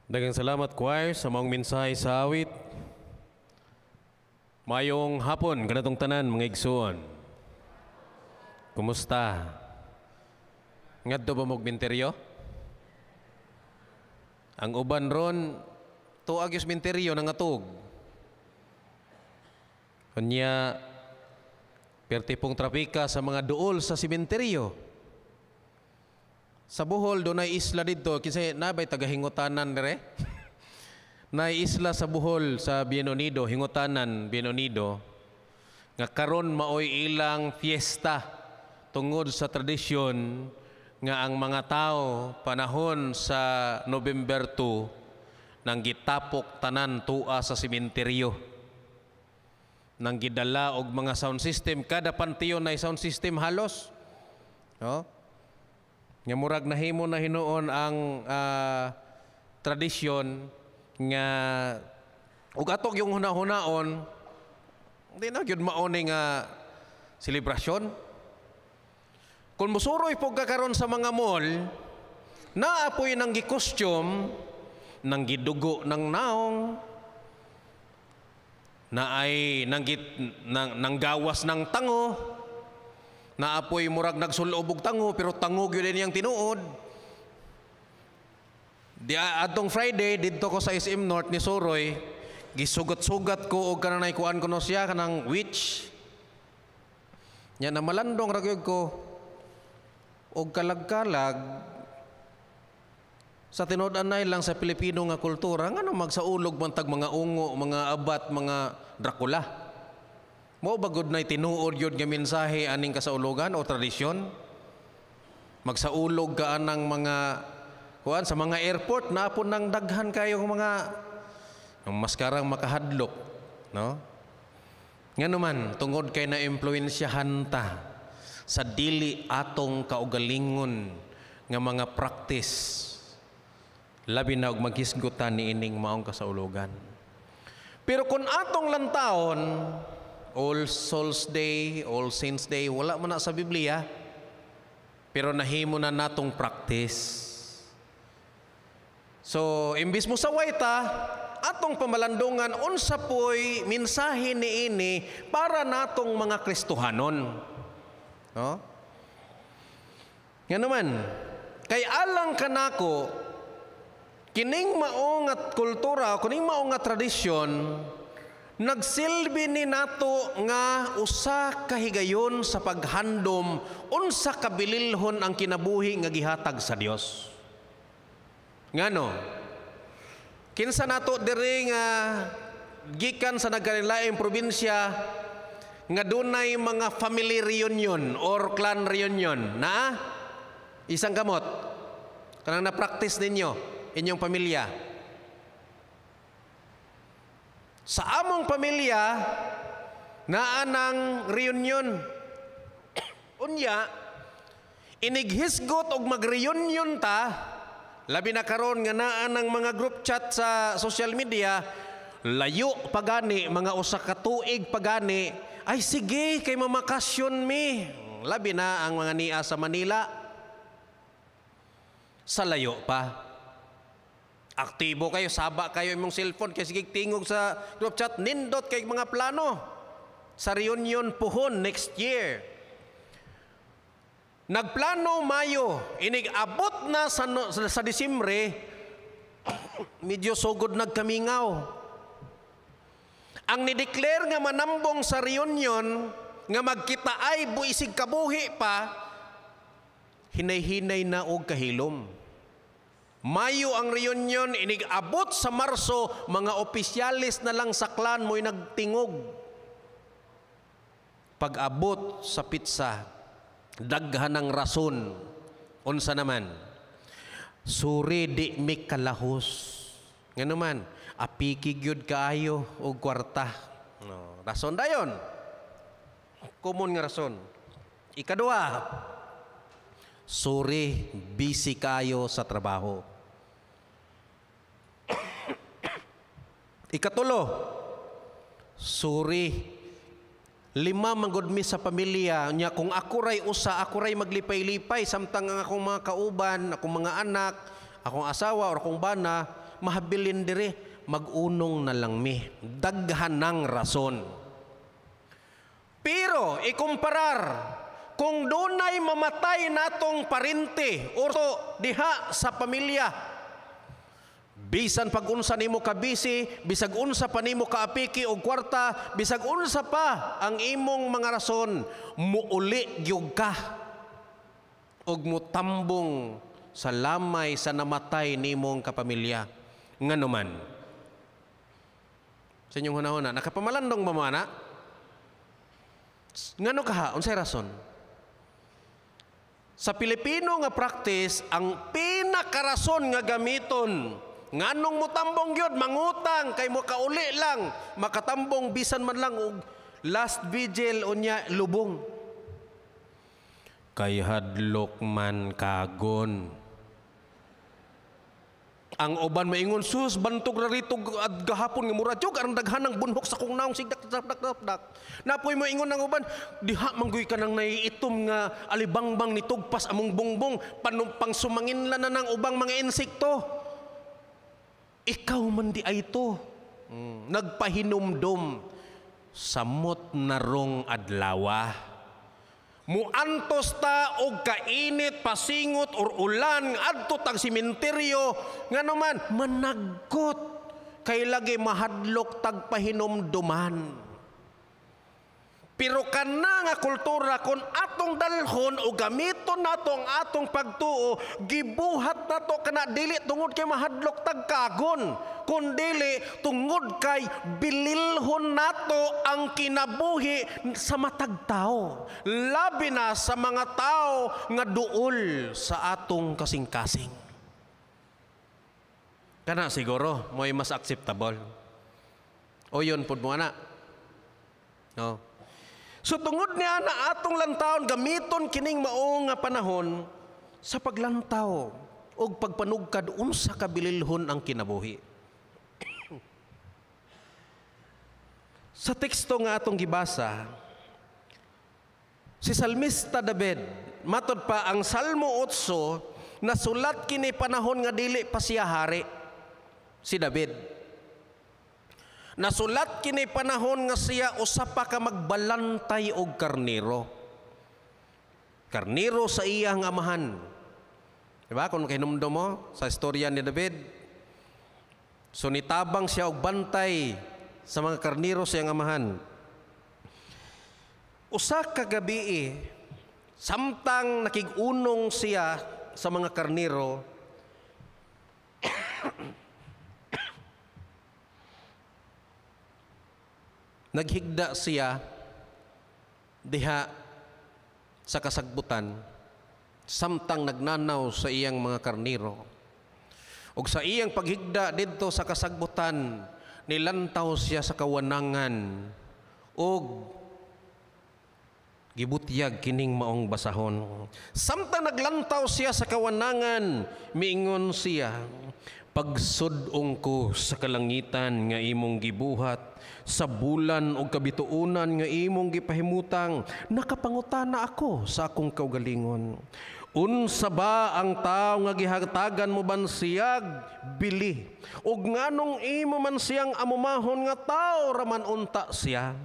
Speaker 5: Daghang salamat, choir, sa maong mensahe sa awit. Mayong hapon kanatong tanan, mga igsuon. Kumusta? Ngadto ba mo'g minteryo? Ang uban ron tuag yung minteryo nangatog. Unya perti pong trapika sa mga duol sa simenteryo. Sa Bohol, doon ay isla dito. Kasi nabay taga-Hingutanan dire. Nay isla sa Bohol, sa Bien Unido, Hingutanan, Bien Unido, nga karon maoy ilang fiesta tungod sa tradisyon nga ang mga tao panahon sa November 2 nang gitapok tanan tua sa simenteryo, nang gidala og mga sound system, kada panteon nay sound system halos, no? Nga murag nahimo na hinuon ang tradisyon nga ug atog yung huna-hunaon, di na gyud mao ni nga selebrasyon. Kung musuroy po ka karon sa mga mall, naapoy nang gi-costume, nang gidugo ng naong, na ay nang gawas ng tango, naapoy murag nagsulob og tango pero tango gyud niyang tinuod. Di adtong Friday didto ko sa SM North ni Soroy, gisugat-sugat ko og kanang kuan kuno siya kanang witch. Nya na malandong ra gyud ko og kalag-kalag sa tinud-anay lang sa Pilipino nga kultura, ngano magsaulog man tag mga ungo, mga abat, mga Dracula? Mao ba gud nay tinuod yun nga mensahe aning kasaulugan o tradisyon? Magsaulog ka anang mga kuan sa mga airport, naapon nang daghan kayo mga maskarang makahadlok, no? Ngano man tungod kay na impluwensyahan ta sa dili atong kaugalingon nga mga practice, labi na og maghisgutan niining maong kasaulugan. Pero kung atong lantaon, All Souls Day, All Saints Day, wala man na sa Biblia, pero nahimo na natong practice. So, imbis mo saway ta, atong pamalandungan unsa poy mensahe niini para natong mga Kristohanon. No? Nga naman, kay alang kanako, kining mao nga kultura, kining mao nga tradisyon, nagsilbi ni nato nga usa ka higayon sa paghandom unsa kabililhon ang kinabuhi nga gihatag sa Dios. Ngano? Kinsa nato diri nga gikan sa nagkalain probinsya nga dunay mga family reunion or clan reunion na isang kamot kanang na-practice ninyo inyong pamilya? Sa among pamilya naa nang reunion. Unya inighisgot og mag-reunion ta, labi na karon nga naa nang mga group chat sa social media, layo pagani mga usa ka tuig pagani, ay sige kay mamakasyon mi. Labi na ang mga nia sa Manila, sa layo pa. Aktibo kayo, saba kayo imong cellphone kay sige tingog sa group chat, nindot kay mga plano sa reunion puhon next year. Nagplano Mayo, inig abot na sa Disyembre, medyo sugod nagkamingaw. Ang nideclare nga manambong sa reunion nga magkita ay buisig kabuhi pa, hinay-hinay na og kahilom. Mayo ang reunion, inig abot sa Marso, mga opisyalis na lang sa clan mo'y nagtingog. Pag-abot sa pizza, daghan ng rason. Unsa naman? Suri di mi kalahos. Ngano man, apiki gyud kaayo og kwarta. No, rason dayon. Common nga rason. Ikaduha, sorry, busy kayo sa trabaho. Ikatulo, sorry, lima manggod mi sa pamilya nya, kung ako ray usa, ako ray maglipay-lipay samtang ang akong mga kauban, akong mga anak, akong asawa or akong bana mahabilin diri, magunong na lang mi. Daghan ng rason. Pero ikumparar kung dunay mamatay natong parente o diha sa pamilya, bisan pag unsa nimo ka busy, bisag unsa pa nimo kaapiki og kwarta, bisag unsa pa ang imong mga rason, muuli gyud ka og mutambong sa lamay sa namatay nimong kapamilya. Ngano man? Sa inyong hunahuna, nakapamalandong ba mo ana? Ngano kaha? Unsay rason? Sa Pilipino nga practice, ang pinakarason nga gamiton nganong mutambong gyud, mangutang kay mo kauli lang makatambong bisan man lang og last vigil unya lubong. Kay hadlok man kagon. Ang uban maingon, sus, bantog ra rito at gahapon nga mura jug aron daghan ng bunhok sa kong naong sigdak dak dak dak. Napoy mo ingon ang uban, diha mangguy ka nang naiitom nga alibangbang ni tugpas among bongbong panumpang sumanginlan na ng ubang mga insekto. Ikaw man di ay to. Nagpahinumdum samot narong adlawa. Muantos ta og kainit, pasingot or ulan adto tag sementeryo, ngano man managkot kay lagi mahadlok tag pahinumduman. Pero kana nga kultura kon atong dalhon o gamiton nato ang atong pagtuo, gibuhat nato kana dili tungod kay mahadlok tag kagon, kun dili tungod kay bililhon nato ang kinabuhi sa matag tao, labi na sa mga tao nga duol sa atong kasing-kasing. Kana siguro mo'y mas acceptable. O yun pud mo ana. No. So tungod niya na atong lantawon, gamiton kining mao nga panahon sa paglantaw og pagpanugkad unsa ka bililhon ang kinabuhi. Sa teksto nga atong gibasa, si Salmista David, matod pa ang Salmo 8, nasulat kini panahon nga dili pa siya hari, si David. Nasulat kini panahon nga siya usa pa ka magbalantay og karniro. Karniro sa iyang amahan. Diba? Kung kahinumdum mo sa istorya ni David, so nitabang siya og bantay sa mga karniro sa iyang amahan. Usa ka gabii, samtang nakig-unong siya sa mga karniro, naghigda siya diha sa kasagbutan samtang nagnanaw sa iyang mga karniro. Og sa iyang paghigda didto sa kasagbutan, nilantaw siya sa kawanangan og gibutyag kining maong basahon. Samtang naglantaw siya sa kawanangan, miingon siya, pagsud-ong ko sa kalangitan nga imong gibuhat, sa bulan og kabituonan nga imong gipahimutang, nakapangutana ako sa akong kaugalingon. Unsa ba ang tawo nga gihatagan mo ban siyag bili, ug nganong imo man siyang amumahon nga tawo raman unta siya?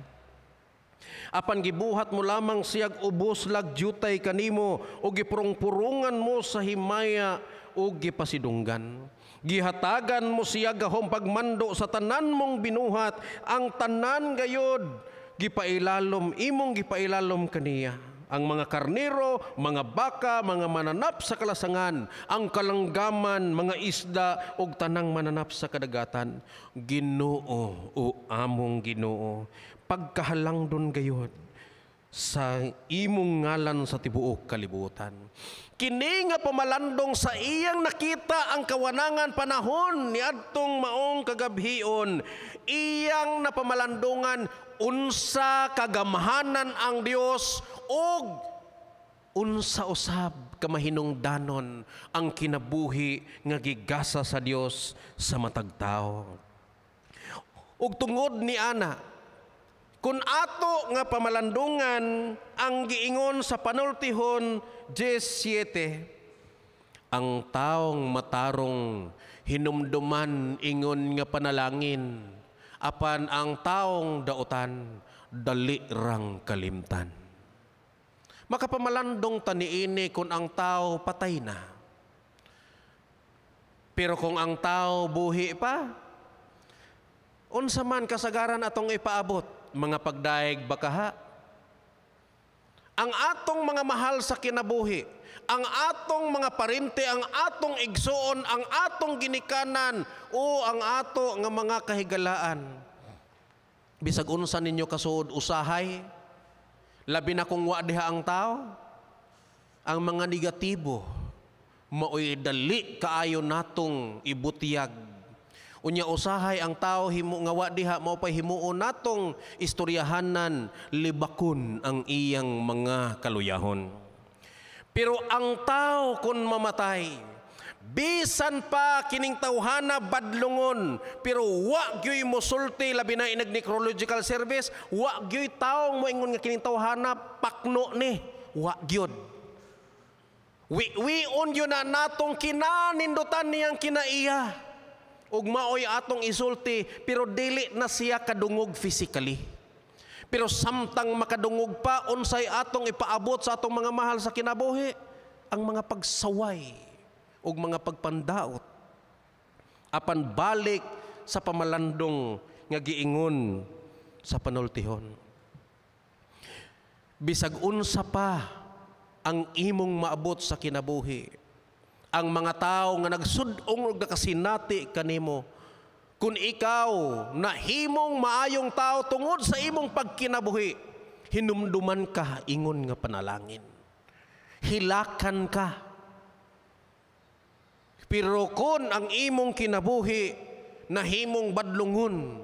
Speaker 5: Apan gibuhat mo lamang siyag ubos lag jutay kanimo, ug gipurong-purungan mo sa himaya ug gipasidunggan. Gihatagan mo siya gahom pagmando sa tanan mong binuhat, ang tanan gayod gipailalom, imong gipailalom kaniya. Ang mga karnero, mga baka, mga mananap sa kalasangan, ang kalanggaman, mga isda, ug tanang mananap sa kadagatan. Ginoo, o among Ginoo, pagkahalangdon gayod sa imong ngalan sa tibuok kalibutan. Kini nga pamalandong sa iyang nakita ang kawanangan panahon niadtong maong kagabhion, iyang napamalandungan unsa kagamhanan ang Dios ug unsa usab kamahinungdanon ang kinabuhi nga gigasa sa Dios sa matag tawo. Ug tungod ni ana, kung ato nga pamalandungan ang giingon sa panultihon 17, ang taong matarong Hinumduman ingon nga panalangin, apan ang taong dautan dali rang kalimtan. Makapamalandong taniini kung ang tao patay na. Pero kung ang tao buhi pa, unsa man kasagaran atong ipaabot, mga pagdaig bakaha? Ang atong mga mahal sa kinabuhi, ang atong mga parente, ang atong igsuon, ang atong ginikanan, o ang ato nga mga kahigalaan. Bisag unsa ninyo kasuod usahay, labi na kung wa diha ang tao, ang mga negatibo, maoy dali kaayo natong ibutiyag. Unya usahay ang tao himo nga wa diha mao pay himuon natong istoryahanan, libakon ang iyang mga kaluyahon. Pero ang tao kun mamatay, bisan pa kining tawhana badlungon, pero wa gyoy mosulti, labi na inag necrological service, wa gyoy taong moingon nga kining tawhana pakno ni, wa gyud. Wi-wion yun na natong kinanindutan niyang kinaiya. Ug maoy atong isulti, pero dili na siya kadungog physically. Pero samtang makadungog pa, unsay atong ipaabot sa atong mga mahal sa kinabuhi? Ang mga pagsaway ug mga pagpandaot. Apan balik sa pamalandong nga giingon sa panultihon. Bisag unsa pa ang imong maabot sa kinabuhi, ang mga tao nga nagsud-ong og nakasinati kanimo, kung ikaw nahimong maayong tao tungod sa imong pagkinabuhi, hinumduman ka ingon nga panalangin. Hilakan ka. Pero kung ang imong kinabuhi nahimong badlungon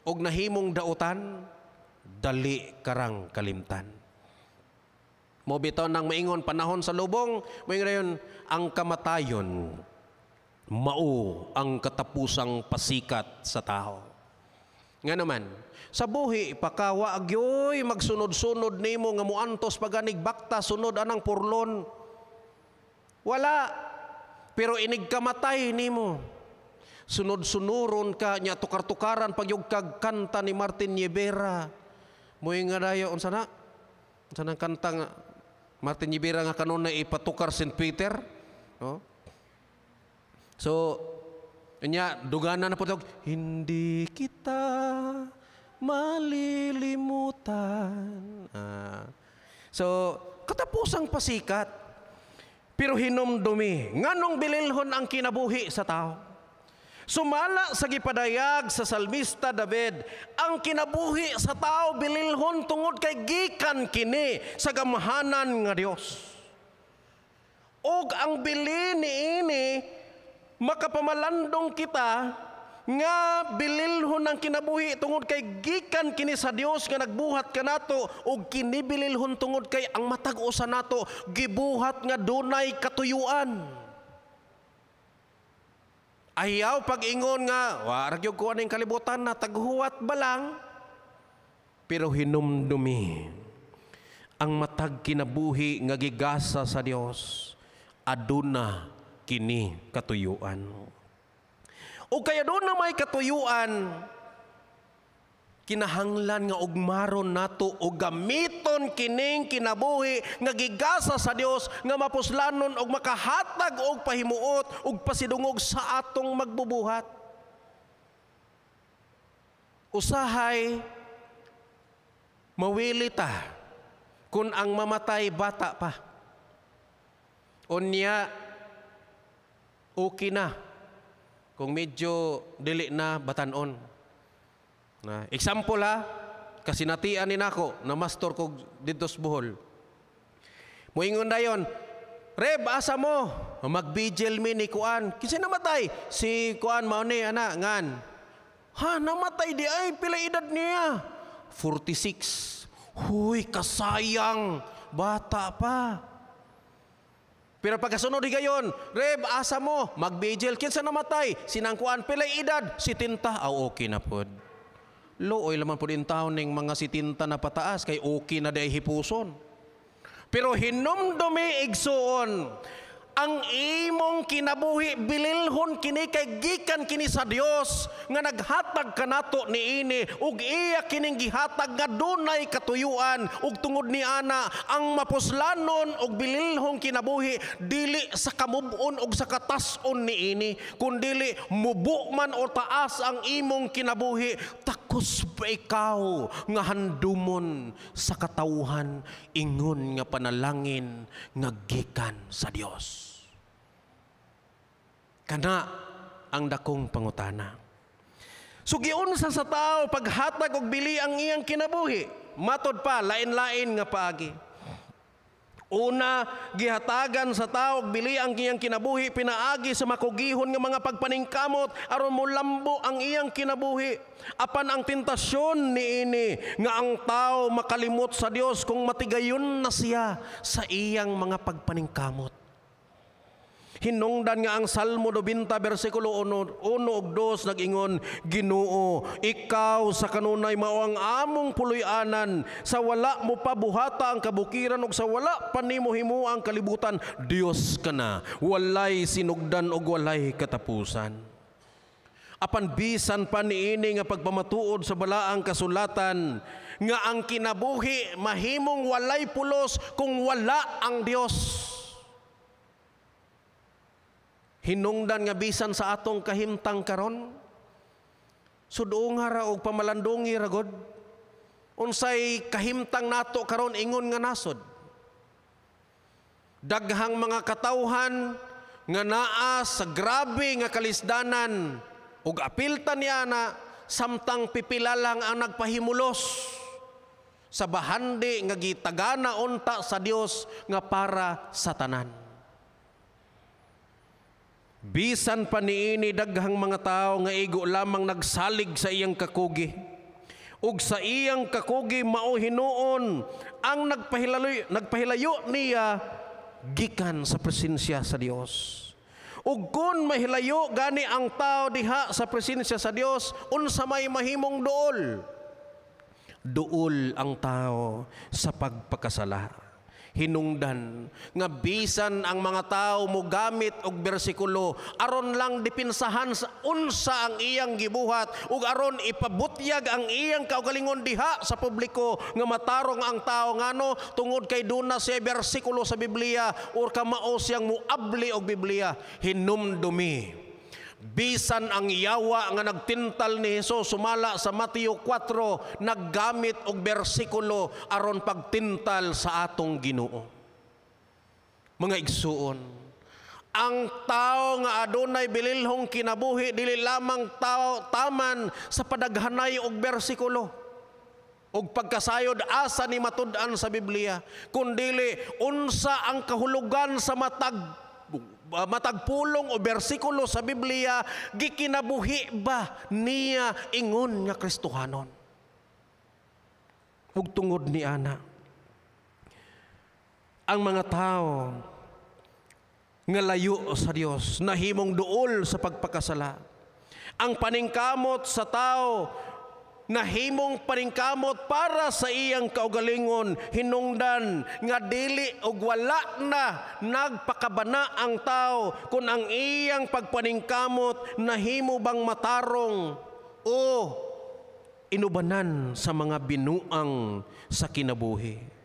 Speaker 5: og nahimong dautan, dali karang kalimtan. Mo bitaw nang maingon panahon sa lubong, moingon rayon ang kamatayon mao ang katapusang pasikat sa tao. Nga naman, sa buhi pakawa agyoy magsunod-sunod nimo nga muantos paganig bakta sunod anang purlon. Wala. Pero inig kamatay nimo, sunod-sunuron ka nya, tukar-tukaran pagyug kag kanta ni Martin Nievera. Moingon dayo unsa na? Unsa nang kanta nga Martin Nievera nga kanunay ipatukar St. Peter, no? So, nya dugana na po tawag, hindi kita malilimutan. So, katapusang pasikat. Pero hinumdumi, nganong bililhon ang kinabuhi sa tao? Sumala sa gipadayag sa salmista David, ang kinabuhi sa tao bililhon tungod kay gikan kini sa gamhanan nga Dios. Og ang bilin niini makapamalandong kita nga bililhon ang kinabuhi tungod kay gikan kini sa Dios nga nagbuhat kanato, og kini bililhon tungod kay ang matag usa nato gibuhat nga dunay katuyuan. Ayaw pag-ingon nga wa ra gyud ko aning kalibutan na taghuwat ba lang, pero hinumdumi ang matag kinabuhi nga gigasa sa Dios aduna kini katuyuan. O kaya doon na may katuyuan, kinahanglan nga ugmaron nato o gamiton kining kinabuhi nga gigasa sa Dios nga mapuslanon og makahatag og pahimuot og pasidungog sa atong magbubuhat. Usahay mawili ta kun ang mamatay bata pa. Unya okay na kung medyo dili na batanon. Na, example ha, kasinatian ni nako na mastor ko didto sa Bohol. Moingon dayon, Reb, asa mo? Magbigil mi ni kuan. Kinsa namatay? Si kuan mao ni ana ngan. Ha, namatay di ay pila edad niya? 46. Huy, kasayang, bata pa. Pero pagkasunod higayon, Reb, asa mo? Magbigil. Kinsa namatay? Sinangkuan, pila edad? 70. Aw, okay na pod. Looy laman po din taon ning mga 70 na pataas, kay okay na di ay hipuson. Pero hinumdumi igsuon, Ang imong kinabuhi bililhon kini kay gikan kini sa Dios nga naghatag kanato niini, ug iya kining gihatag nga dunay katuyuan. Ug tungod ni ana, ang mapuslanon og bililhong kinabuhi dili sa kamub-on ug sa katas-on niini, kundili mubo man o taas ang imong kinabuhi, takos ba ikaw nga handumon sa katawhan ingon nga panalangin nga gikan sa Dios? Kana ang dakong pangutana. So giunsa sa tao paghatag og bili ang iyang kinabuhi? Matod pa, lain-lain nga paagi. Una, gihatagan sa tao og bili ang iyang kinabuhi pinaagi sa makugihon nga mga pagpaningkamot aron molambo ang iyang kinabuhi. Apan ang tentasyon niini nga ang tao makalimot sa Dios kung matigayon na siya sa iyang mga pagpaningkamot. Hinungdan nga ang Salmo 90 bersikulo 1 ug 2 nag-ingon, "Ginoo, ikaw sa kanunay mao ang among puloy-anan, sa wala mo pa buhata ang kabukiran ug sa wala pa nimo himo ang kalibutan, Dios ka na, walay sinugdan ug walay katapusan." Apan bisan pa niini nga pagpamatuod sa balaang kasulatan nga ang kinabuhi mahimong walay pulos kung wala ang Dios. Hinungdan nga bisan sa atong kahimtang karon, sudoonga ra og pamalandungi ra god, unsay kahimtang nato karon ingon nga nasod. Daghang mga katawhan nga naa sa grabe nga kalisdanan ug apilta niya na, samtang pipila lang ang nagpahimulos sa bahandi nga gitagana unta sa Dios nga para sa tanan. Bisan pa niini, daghang mga tao nga igo lamang nagsalig sa iyang kakugi. Ug sa iyang kakugi mao hinuon ang nagpahilayo niya gikan sa presensya sa Dios. Ug kun mahilayo gani ang tao diha sa presensya sa Dios, unsa may mahimong duol? Duol ang tao sa pagpakasala. Hinungdan nga bisan ang mga tao mogamit og bersikulo aron lang dipinsahan sa unsa ang iyang gibuhat ug aron ipabutyag ang iyang kaugalingon diha sa publiko nga matarong ang tao, ngano tungod kay duna siya bersikulo sa Biblia or kamao siyang muabli og Biblia. Hinumdumi, bisan ang yawa nga nagtintal ni Hesus sumala sa Mateo 4 naggamit og bersikulo aron pagtintal sa atong Ginoo. Mga igsuon, ang tao nga adunay bililhong kinabuhi dili lamang tao taman sa padaghanay og bersikulo og pagkasayod asa ni matud-an sa Biblia, kundili unsa ang kahulugan sa matag pulong o bersikulo sa Biblia, gikinabuhi ba niya ingon nga Kristohanon? Ug tungod ni ana, ang mga tao nga layo sa Dios nahimong duol sa pagpakasala. Ang paningkamot sa tao nahimong paningkamot para sa iyang kaugalingon. Hinungdan nga dili og wala na nagpakabana ang tao kung ang iyang pagpaningkamot nahimo bang matarong o inubanan sa mga binuang sa kinabuhi.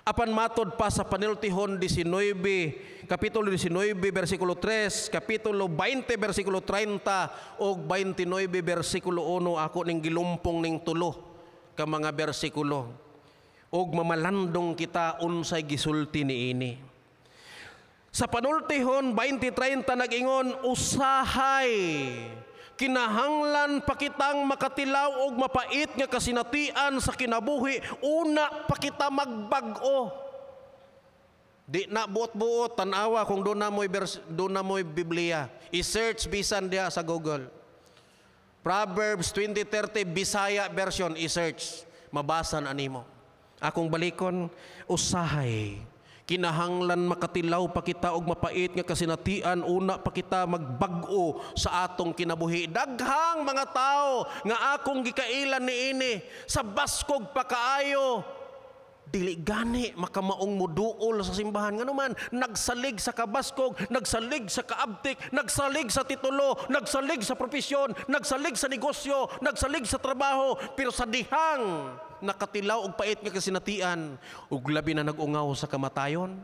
Speaker 5: Apan matod pa sa Panultihon 19, Kapitulo 19, versikulo 3, Kapitulo 20, versikulo 30, og 29, versikulo 1, ako ning gilumpong ning tulo ka mga bersikulo. Og mamalandong kita unsay gisulti niini. Sa Panultihon 20:30 nag-ingon, usahay kinahanglan pa kitang makatilaw og mapait nga kasinatian sa kinabuhi, una pa kita magbag-o. Di na buot-buot, tan-awa kung doon na mo'y Biblia. I-search bisan diha sa Google. Proverbs 20:30 Bisaya version, i-search. Mabasa na nimo. Akong balikon, usahay kinahanglan makatilaw pa kita og mapait nga kasinatian, una pa kita magbag-o sa atong kinabuhi. Daghang mga tao nga akong gikailan niini sa baskog pa kaayo, Dili gani makamaong muduol sa simbahan, nganuman nagsalig sa kabaskog, nagsalig sa kaabtik, nagsalig sa titulo, nagsalig sa propesyon, nagsalig sa negosyo, nagsalig sa trabaho, pero sa dihang nakatilaw og pait nga kasinatian ug labi na nag-ungaw sa kamatayon.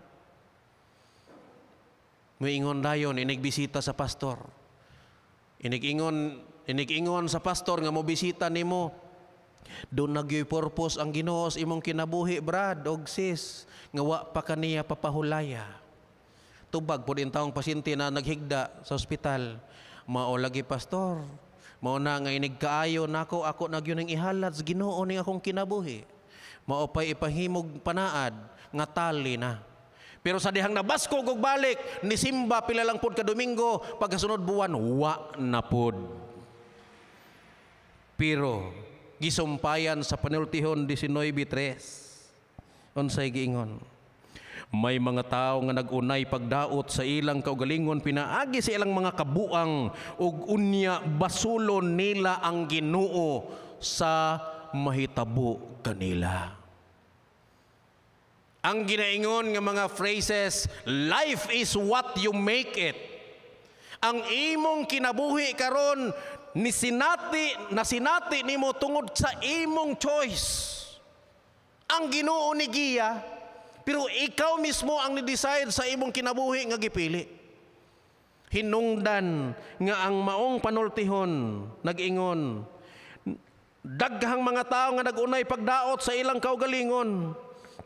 Speaker 5: Muingon dayon inigbisita sa pastor. Inigingon sa pastor nga mobisita nimo. Doon nagyoy purpose ang Ginoo sa imong kinabuhi, brad og sis, nga wa pa kaniya papahulaya. Tubag pud taong pasyente na naghigda sa ospital. Mao lagi, pastor. Mao na nga inig kaayo nako, ako nagyo ning ihalad sa Ginoo ning akong kinabuhi. Mao pay ipahimog panaad nga tali na. Pero sa dihang nabaskog og balik, nisimba pila lang pud ka Domingo, pagkasunod buwan wa na pud. Pero gisumpayan sa panultihon 19:3. Unsay giingon? May mga tao nga nag-unay pagdaot sa ilang kaugalingon pinaagi sa ilang mga kabuang ug unya basulon nila ang Ginoo sa mahitabo kanila. Ang ginaingon nga mga phrases, life is what you make it. Ang imong kinabuhi karon ni sinati na sinati nimo tungod sa imong choice. Ang Ginoo ni giya, pero ikaw mismo ang ni-decide sa imong kinabuhi nga gipili. Hinungdan nga ang maong panultihon nag-ingon, daghang mga tao nga nag-unay pagdaot sa ilang kaugalingon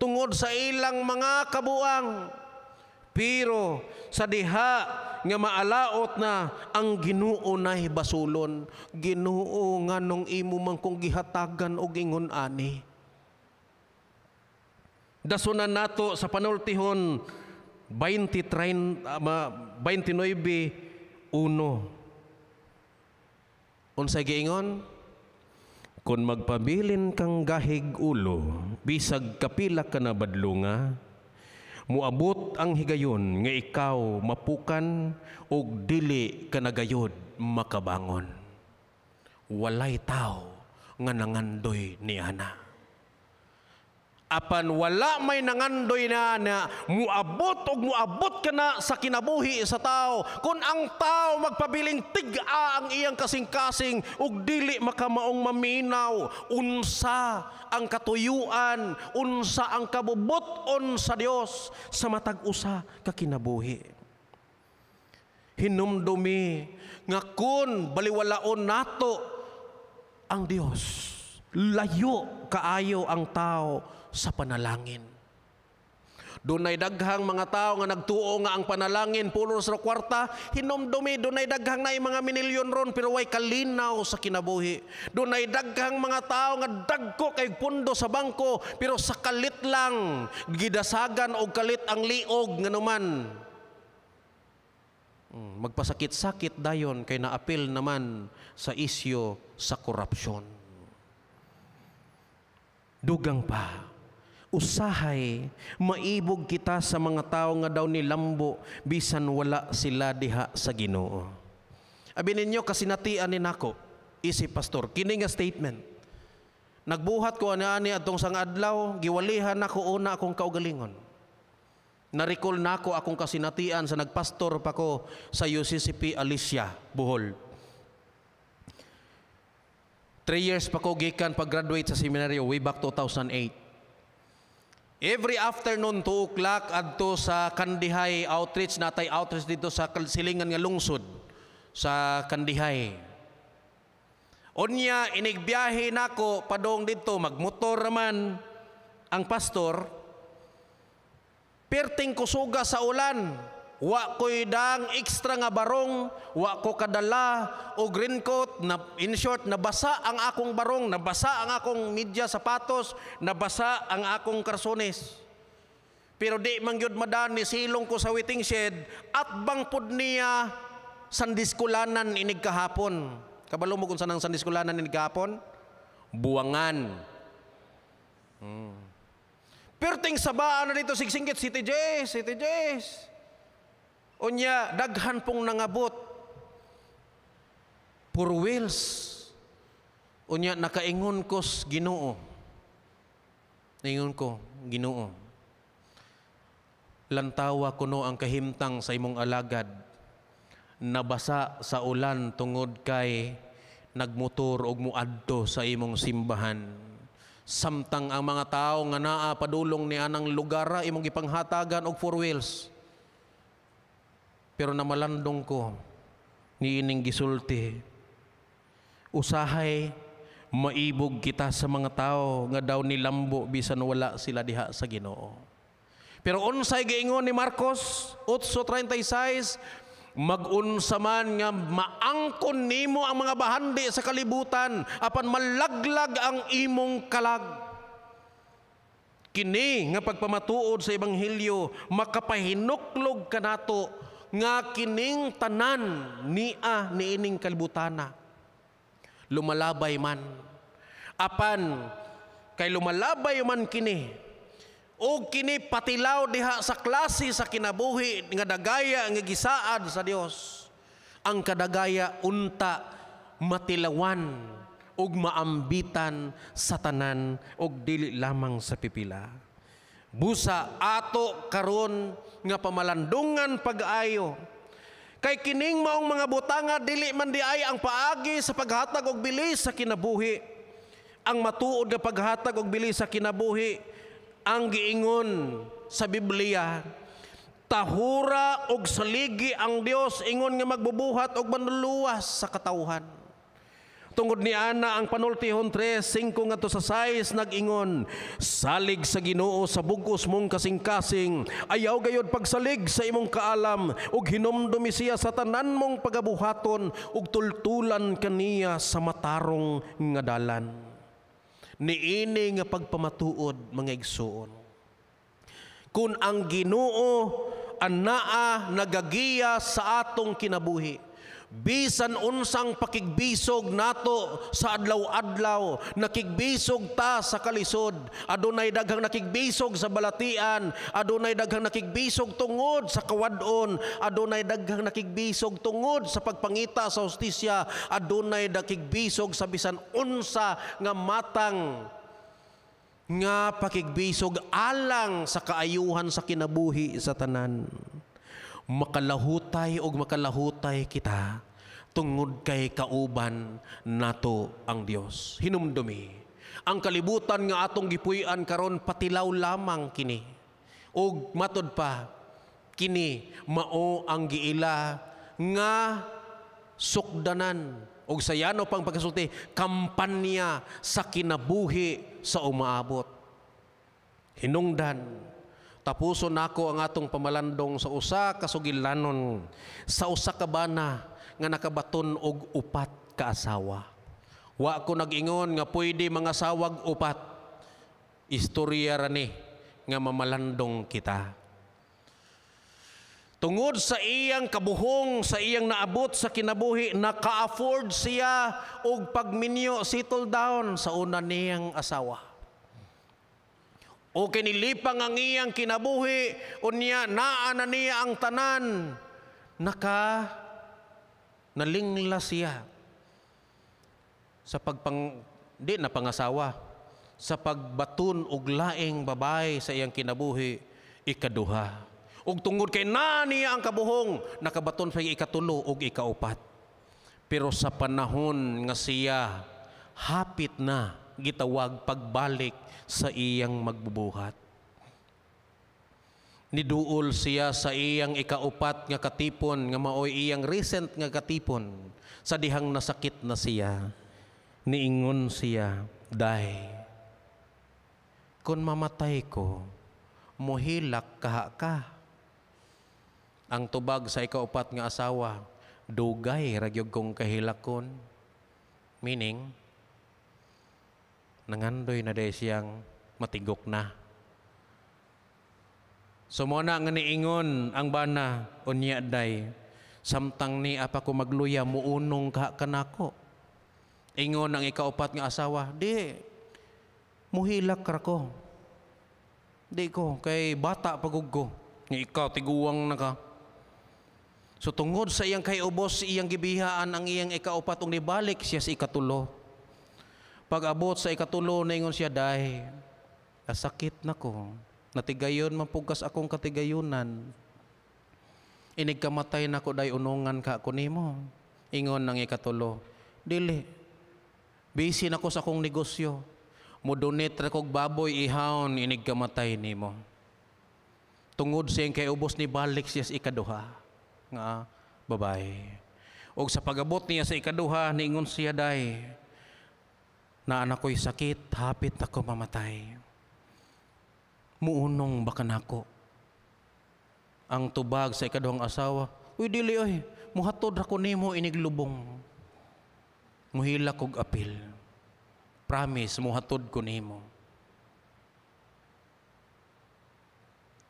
Speaker 5: tungod sa ilang mga kabuang, pero sa diha nga maalaot na ang Ginoo nay basulon. Ginoo, nganong imo man kong gihatagan og ingon ani? Dasunan nato sa panultihon 29:1. Unsay giingon? Kung magpabilin kang gahig ulo, bisag kapila ka na badlunga, muabot ang higayon nga ikaw mapukan og dili ka nagayod makabangon. Walay tao nga nangandoy ni ana. Apan wala may nangandoy na na muabot og muabot ka na sa kinabuhi sa tao. Kung ang tao magpabiling tig-a ang iyang kasing-kasing ug dili makamaong maminaw unsa ang katuyuan, unsa ang kabubut-on sa Dios sa matag usa ka kinabuhi. Hinumdumi nga kun baliwalaon nato ang Dios, layo kaayo ang tao sa panalangin. Dunay daghang mga tao nga nagtuo nga ang panalangin pulo sa kwarta. Hinumdumi, dunay daghang na mga minilyon ron pero way kalinaw sa kinabuhi. Dunay daghang mga tao nga dagko kay pundo sa bangko pero sa kalit lang gidasagan og kalit ang liog nganuman. Magpasakit-sakit dayon kay naapil naman sa isyo sa korupsyon. Dugang pa, usahay maibog kita sa mga tao nga daw nilambo bisan wala sila diha sa Ginoo. Abi ninyo kasinatian ni nako isip pastor kini nga statement. Nagbuhat ko ani adtong sang adlaw, giwalihan nako una akong kaugalingon. Na-recall nako akong kasinatian sa nagpastor pa ko sa UCCP Alicia, Bohol. 3 years pa ko gikan pag-graduate sa seminaryo way back 2008. Every afternoon 2 o'clock adto sa Kandihay outreach, natay outreach dito sa silingan nga lungsod sa Kandihay. Unya inigbiyahe nako padong didto, magmotor raman ang pastor. Perting kusuga sa ulan, wa ko'y dang extra nga barong, wa ko kadala og raincoat, na in short nabasa ang akong barong, nabasa ang akong media sapatos, nabasa ang akong karsones. Pero di man gyud madani, silong ko sa waiting shed at bang pud niya sandiskulanan inig kahapon. Kabalo mo kung saan ang sandiskulanan inig kahapon? Buwangan. Perting sabaan na dito sigsingkit, City J's, City J's. Unya, daghan pong nangabot. Four wheels. Unya, nakaingon kos Ginoo. Ningon ko, "Ginoo, lantawa kuno ang kahimtang sa imong alagad. Nabasa sa ulan tungod kay nagmotor og muadto sa imong simbahan. Samtang ang mga tao nga naa padulong ni anang lugar imong gipanghatagan og four wheels. Pero namalandong ko niining gisulti." Usahay maibog kita sa mga tao nga daw nilambo bisan wala sila diha sa Ginoo. Pero unsay giingon ni Marcos 8:36? Mag-unsa man nga maangkon nimo ang mga bahandi sa kalibutan, apan malaglag ang imong kalag. Kini nga pagpamatuod sa ebanghelyo makapahinuklog kanato nga kining tanan nia niining kalibutana lumalabay man. Apan kay lumalabay man kini o kini patilaw diha sa klase sa kinabuhi nga dagaya nga gisaad sa Dios. Ang kadagaya unta matilawan ug maambitan sa tanan ug dili lamang sa pipila. Busa ato karon nga pamalandungan pag-ayo, kay kining maong mga butanga dili man di ay ang paagi sa paghatag og bilis sa kinabuhi. Ang matuod nga paghatag og bilis sa kinabuhi ang giingon sa Biblia, tahura og saligi ang Dios ingon nga magbubuhat og manluluwas sa katawhan. Tungod ni ana ang panultihon 3:5 ngadto sa 6 nag-ingon, "Salig sa Ginoo sa bug-os mong kasing-kasing, ayaw gayod pagsalig sa imong kaalam, ug hinumdumi siya sa tanan mong pagabuhaton, ug tultulan kaniya sa matarong nga dalan." Niini nga pagpamatuod, mga igsuon, kun ang Ginoo anaa nagagiya sa atong kinabuhi, bisan unsang pakigbisog nato sa adlaw-adlaw, nakigbisog ta sa kalisod, adunay daghang nakigbisog sa balatian, adunay daghang nakigbisog tungod sa kawadon, adunay daghang nakigbisog tungod sa pagpangita sa hustisya, adunay nakigbisog sa bisan unsa nga matang nga pakigbisog alang sa kaayuhan sa kinabuhi sa tanan. Makalahutay og makalahutay kita tungod kay kauban nato ang Dios. Hinumdumi, ang kalibutan nga atong gipuy-an karon patilaw lamang kini. Og matod pa kini mao ang giila nga sukdanan og sa yano pang pagkasulti kampanya sa kinabuhi sa umaabot. Hinungdan, tapuson nako ang atong pamalandong sa usa ka sugilanon sa usa ka bana nga nakabaton og upat ka asawa. Wa ko nag-ingon nga pwede mga sawag upat. Istorya ra ni nga mamalandong kita. Tungod sa iyang kabuhong, sa iyang naabot sa kinabuhi, naka-afford siya og pagminyo, settle down sa una niyang asawa. O kinilipang ang iyang kinabuhi, unya naa na niya ang tanan, naka nalingla siya sa pagpang di na pangasawa, sa pagbaton og laing babae sa iyang kinabuhi ikaduha. Ug tungod kay naa niya ang kabuhong, nakabaton sa ikatulo ug ikaupat. Pero sa panahon nga siya hapit na gitawag pagbalik sa iyang magbubuhat, niduol siya sa iyang ikaupat nga katipon, nga maoy iyang recent nga katipon sa dihang nasakit na siya. Niingon siya, "Day, kung mamatay ko, muhilak kaha ka." Ang tubag sa ikaupat nga asawa, "Dugay ra gyud kong kahilakon." Meaning, nangandoy na day siyang matigok na. So mo na nga niingon ang bana, "Unya day, samtang ni apa ko magluya, muunong ka kanako." Ingon ang ikaupat nga asawa, "Di, muhilak ra ko. Di ko, kay bata pagug ko. Nga ikaw, tiguang na ka." So tungod sa iyang kaiubos, iyang gibihaan ang iyang ikaupat, ug nibalik siya sa ikatulo. Pag-abot sa ikatulo, naingon siya, "Day, Asakit na ko. Natigayon mapugas akong katigayunan. Inig kamatay nako day unungan ka ako nimo. Ingon ang ikatulo, dili. Busy na ko sa akong negosyo. Mudonate ra kog baboy ihawon inig kamatay nimo. Tungod siyang kay ubos ni balik siya sa ikaduha nga babae. Og sa pagabot niya sa ikaduha, niingon siya day, na anak ko'y sakit, hapit ako mamatay. Muunong baka nako. Ang tubag sa ikaduhang asawa, uy dili oy, muhatod ra ko nimo iniglubong. Muhila kog apil. Promise, muhatod ko nimo.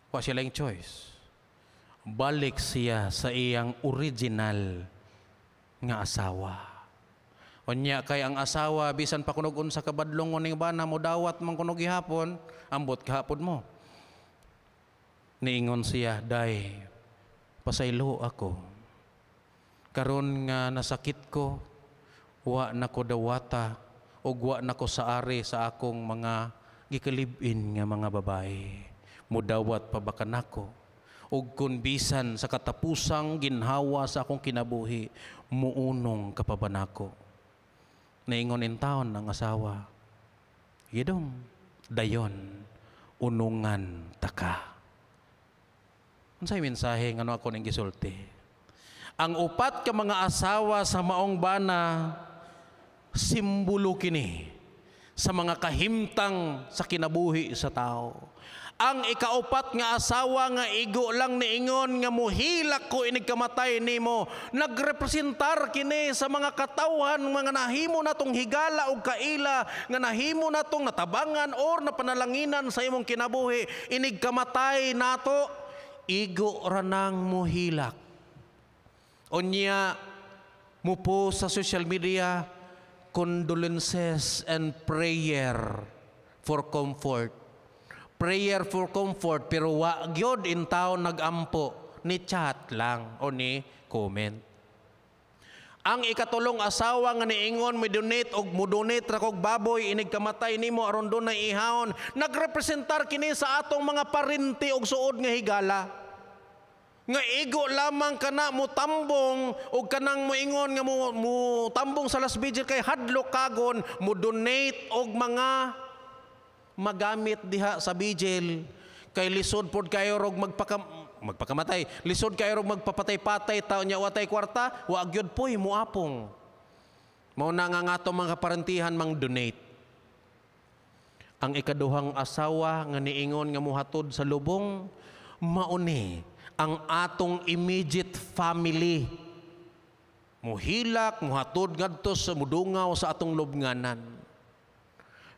Speaker 5: Wa siya lang choice. Balik siya sa iyang original nga asawa. Unya kay ang asawa bisan pa kunog unsa ka badlong ning bana modawat man kunog gihapon, ambot kahapon mo. Niingon siya, day, pasaylo ako. Karon nga nasakit ko, wa na ko dawata ug wa na ko saari sa akong mga gikalib-in nga mga babae. Mudawat pa ba kanako? Ug kun bisan sa katapusang ginhawa sa akong kinabuhi, muunong ka pa ba nako? Naingon in taon ang asawa, gidong, dayon, unungan taka. Unsay mensahe ngano ako ning gisulti? Ang upat ka mga asawa sa maong bana, simbolo kini sa mga kahimtang sa kinabuhi sa tao. Ang ikaupat nga asawa nga igo lang niingon nga muhilak ko inig kamatay nimo, nagrepresentar kini sa mga katawhan mga nahimo natong higala og kaila, nga nahimo natong natabangan or napanalanginan sa imong kinabuhi. Inig kamatay nato, igo ra nang muhilak. Unya mupo sa social media, condolences and prayer for comfort. Prayer for comfort, pero wa gyud in taon nagampo, ni chat lang o ni comment. Ang ikatulong asawa nga niingon mo donate og mo donate ra kog baboy inig kamatay nimo aron dunay ihawon, nagrepresentar kini sa atong mga parinti og suod nga higala. Nga igo lamang kana mo tambong og kanang moingon nga mo tambong sa last vigil kay hadlok kagon mo donate og mga magamit diha sa vigil kay lisod pod kayo rog magpakamatay, lisod kayo rog magpapatay-patay taon nya watay kwarta, wa gyud poy moapong. Mao na nga nga atong mga kaparantihan mang donate. Ang ikaduhang asawa nga niingon nga mohatod sa lubong, mauni ang atong immediate family. Muhilak, muhatod ngadto sa mudungaw sa atong lubnganan.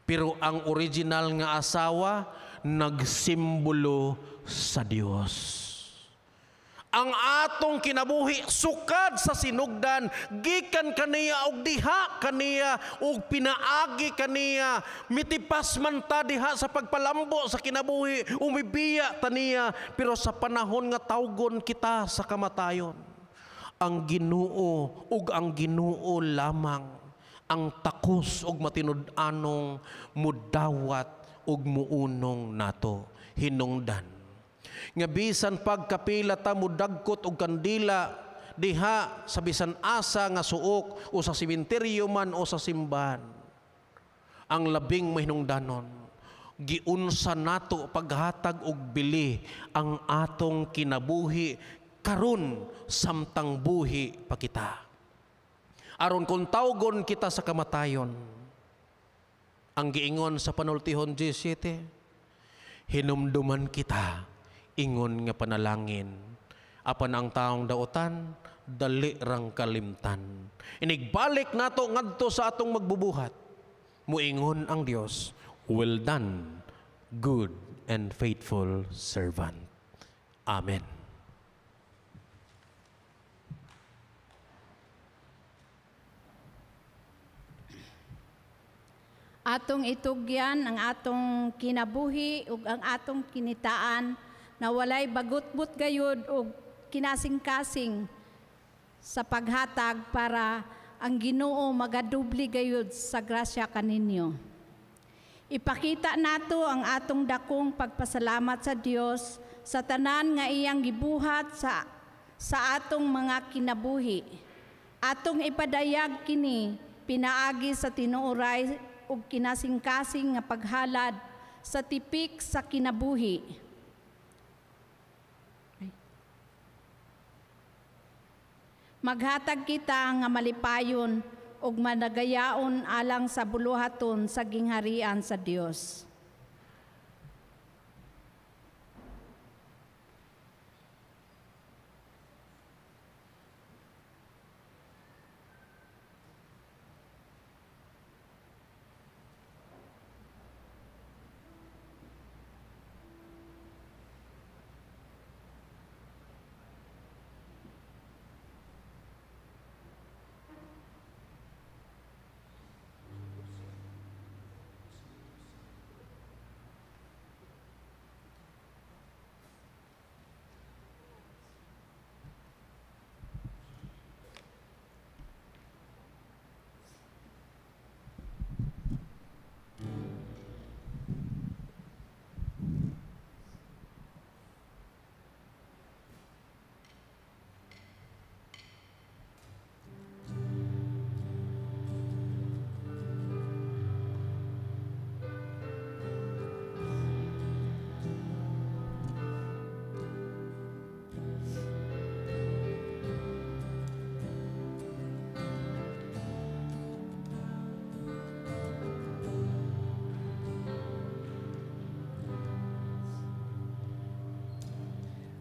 Speaker 5: Pero ang original nga asawa nagsimbolo sa Dios. Ang atong kinabuhi sukad sa sinugdan, gikan kaniya og diha kaniya og pinaagi kaniya, mitipas man ta diha sa pagpalambo sa kinabuhi, umibiya taniya, pero sa panahon nga tawgon kita sa kamatayon, ang Ginoo ug ang Ginoo lamang ang takos og matinud-anong mudawat ug muunong nato hinungdan. Nga bisan pagkapila ta mudagkot og kandila diha sa bisan asa nga suok o sa sementeryo man o sa simbahan, ang labing mahinungdanon, giunsa nato paghatag og bili ang atong kinabuhi karon samtang buhi pa kita. Aron kung tawgon kita sa kamatayon, ang giingon sa panultihon 17, hinumduman kita ingon nga panalangin. Apan ang taong daotan, dali rang kalimtan. Inigbalik nato ngadto sa atong magbubuhat. Muingon ang Dios, well done, good and faithful servant. Amen.
Speaker 4: Atong itugyan ang atong kinabuhi ug ang atong kinitaan na walay bagutbut gayud og kinasing-kasing sa paghatag para ang Ginoo magadubli gayud sa grasya kaninyo. Ipakita nato ang atong dakong pagpasalamat sa Dios sa tanan nga iyang gibuhat sa atong mga kinabuhi. Atong ipadayag kini pinaagi sa tinuoray ug kinasingkasing nga paghalad sa tipik sa kinabuhi. Maghatag kita nga malipayon ug managayaon alang sa buluhaton sa gingharian sa Dios.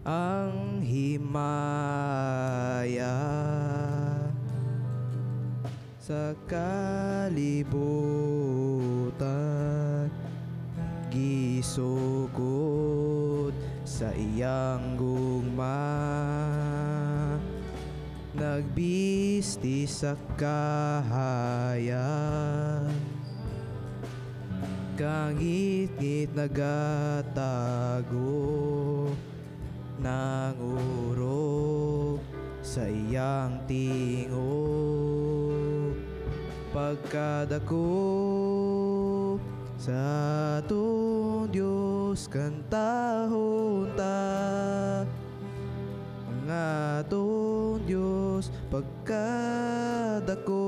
Speaker 6: Ang himaya sa kalibutan gisugod sa iyang gugma, nagbisti sa kahayag, kangit-ngit nagatago, nangurog sa iyang tingog. Pagkadako sa atong Diyos, kantahon ta ang atong Diyos. Pagkadako,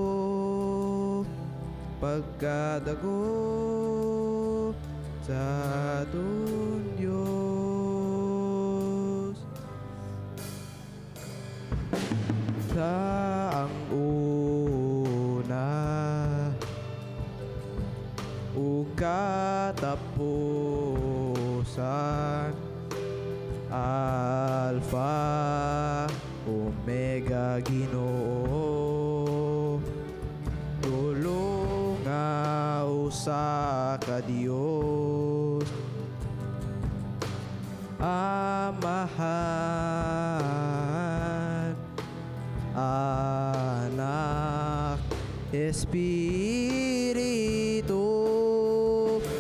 Speaker 6: pagkadako sa atong Diyos. Sa ang una ug katapusan, Alpha, Omega, Ginoo, tulong nga usa ka Dios, Amahan, Anak, Espiritu.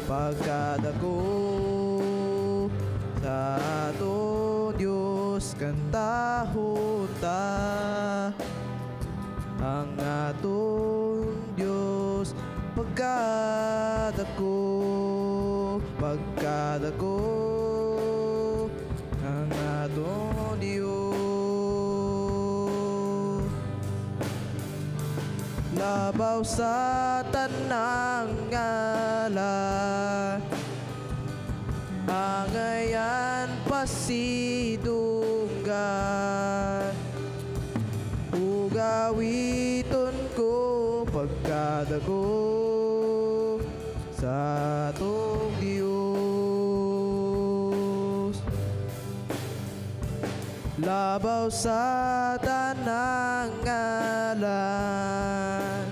Speaker 6: Pagkadako sa atong Diyos, kantahon ta ang atong Diyos. Pagkadako, pagkadako ang atong Diyos. Labaw sa tanang ngalan, angayan pasidunggan, ugawiton ko pagkadako sa atong Diyos. Labaw sa tanang ngalan,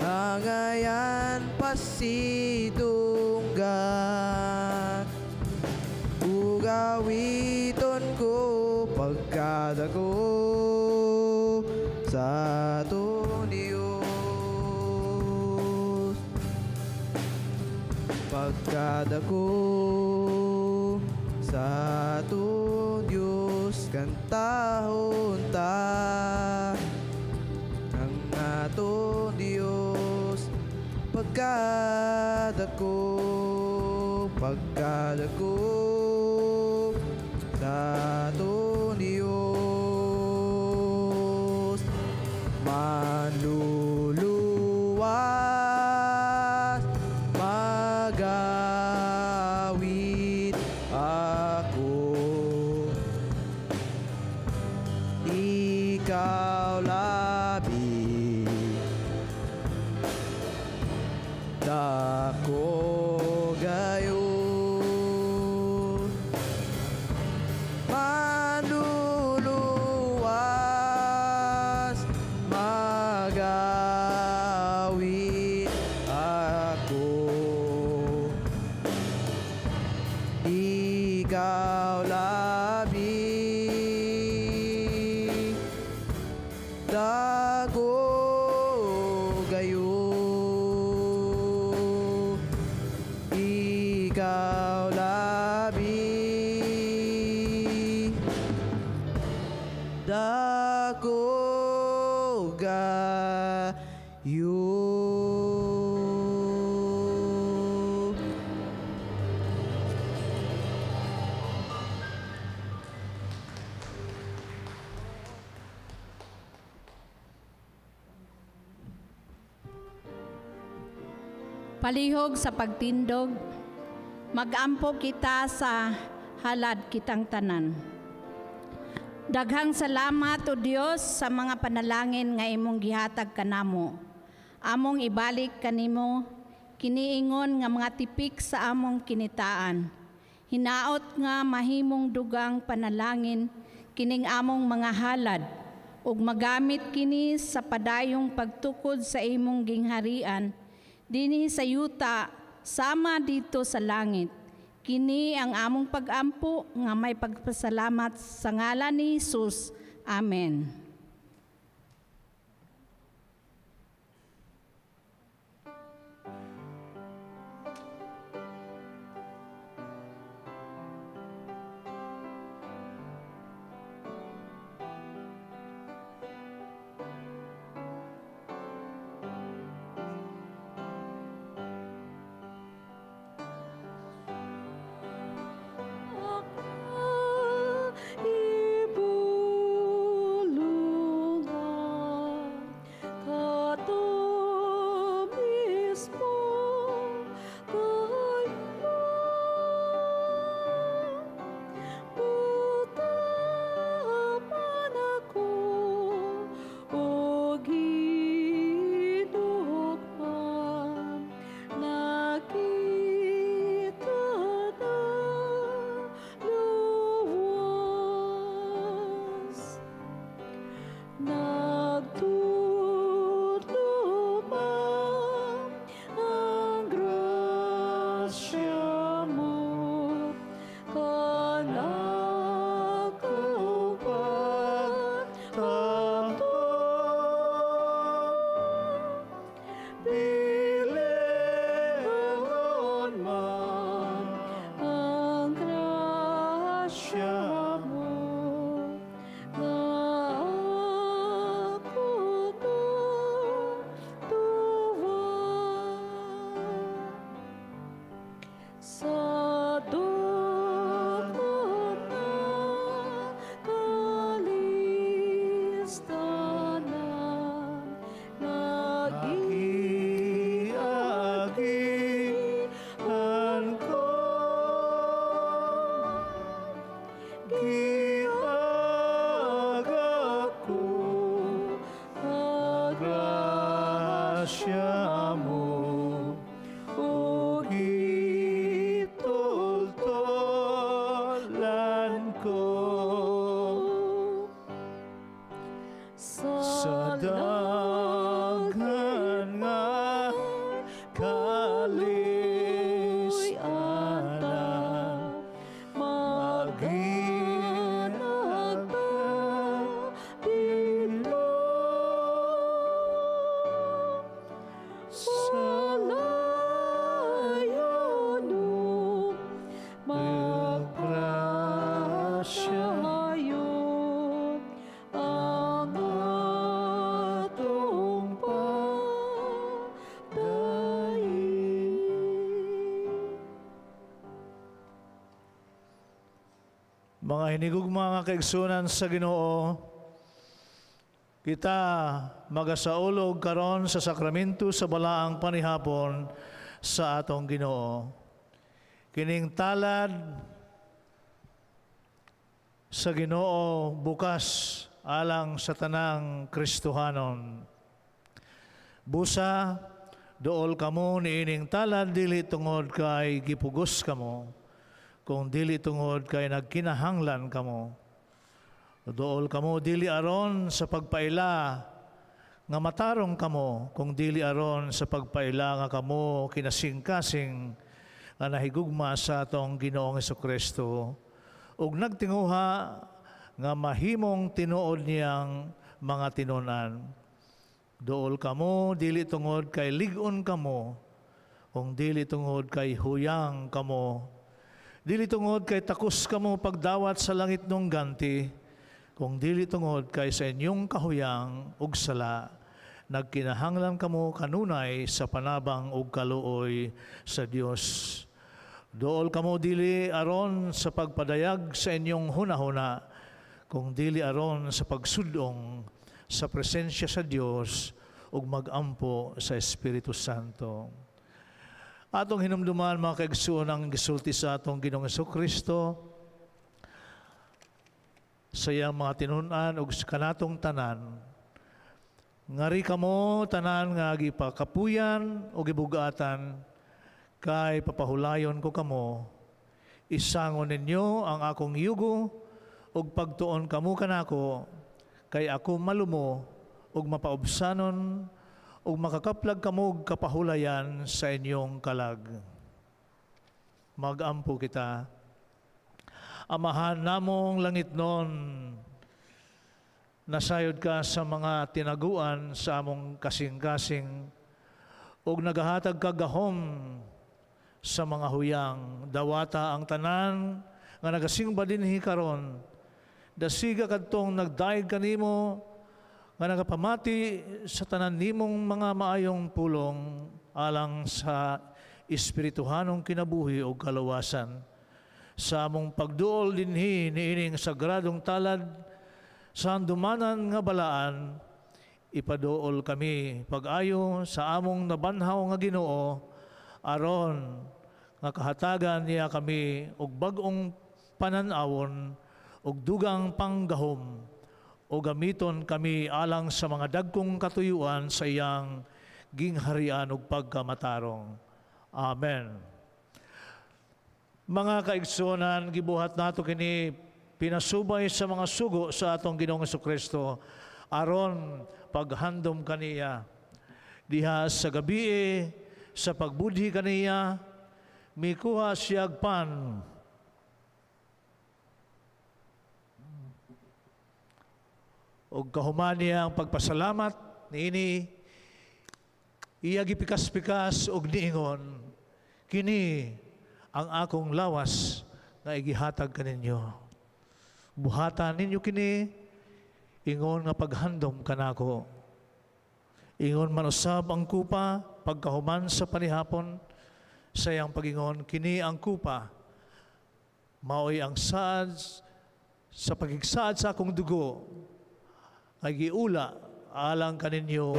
Speaker 6: angayan pasidunggan, ugawiton ko pagkadako sa atong Diyos. Pagkadako sa atong Diyos, kantahon ta ang atong Diyos. Pagkadako, Pagkadako, pagkadako sa atong Diyos, manluluwas, magawit ako. Ikaw labi, dako gayon, manluluwas, magawit ako. Ikaw labi, dako gayon, ikaw labi, dako gayon.
Speaker 4: Palihog sa pagtindog, magampo kita sa halad kitang tanan. Daghang salamat o Dios sa mga panalangin nga imong gihatag kanamo. Among ibalik kanimo kiniingon nga mga tipik sa among kinitaan. Hinaot nga mahimong dugang panalangin kining among mga halad ug magamit kini sa padayong pagtukod sa imong gingharian dinhi sa yuta sama dito sa langit. Kini ang among pagampo nga may pagpasalamat sa ngalan ni Jesus. Amen.
Speaker 3: Ibulong.
Speaker 1: Mga hinigugma nga kaigsunan sa Ginoo, kita magasaulog karon sa sakramento sa balaang panihapon sa atong Ginoo. Kining talad sa Ginoo bukas alang sa tanang Kristohanon. Busa, dool kamo niining talad dili tungod kay gipugos kamo, kung dili tungod kay nagkinahanglan kamo. Dool kamo dili aron sa pagpaila nga matarong kamo, kung dili aron sa pagpaila nga kamo kinasingkasing nga nahigugma sa atong Ginoong Hesukristo ug nagtinguha nga mahimong tinuod niyang mga tinunan. Dool kamo dili tungod kay lig-on kamo, kung dili tungod kay huyang kamo. Dili tungod kay takos kamo pagdawat sa langit nung ganti, kung dili tungod kay sa inyong kahuyang ug sala, nagkinahanglan kamo kanunay sa panabang ug kaluoy sa Dios. Dool kamo dili aron sa pagpadayag sa inyong hunahuna, kung dili aron sa pagsudong sa presensya sa Dios ug magampo sa Espiritu Santo. Atong hinumduman mga kaigsuon ang gisulti sa atong Ginoong Hesukristo sa iyang mga tinun-an ug kanatong tanan. Ngari kamo tanan nga gipakapuyan o gibugatan, kay papahulayon ko kamo. Isangon ninyo ang akong yugo ug pagtuon kamo kanako, kay ako malumo ug mapaubsanon ug makakaplag kamo og kapahulayan sa inyong kalag. Magampo kita. Amahan namong langit nun, nasayod ka sa mga tinaguan sa among kasing-kasing ug nagahatag ka gahom sa mga huyang. Dawata ang tanan nga nagasingba dinhi karon. Dasiga kadtong nagdayeg kanimo nga nagapamati sa tanan nimong mga maayong pulong alang sa espirituhanong kinabuhi o kalawasan. Sa among pagduol dinhi niining sagradong talad sa handumanan nga balaan, ipaduol kami pag-ayo sa among nabanhaw nga Ginoo, aron nga kahatagan niya kami og bag-ong panan-awon og dugang panggahom, o gamiton kami alang sa mga dagkong katuyuan sa iyang gingharian ug pagkamatarong. Amen. Mga kaigsuonan, gibuhat nato kini pinasubay sa mga sugo sa atong Ginoong Hesukristo aron paghandom kaniya. Diha sa gabii sa pagbudhi kaniya, mikuha siyag pan. Og kahuman niya ang pagpasalamat niini, iya gipikas-pikas og niingon, kini ang akong lawas nga igihatag kaninyo. Buhatan ninyo kini, ingon nga paghandom kanako. Ingon man usab ang kupa pagkahuman sa panihapon, sa iyang pagingon, kini ang kupa, maoy ang saad sa pagigsaad sa akong dugo, ay giula alang kaninyo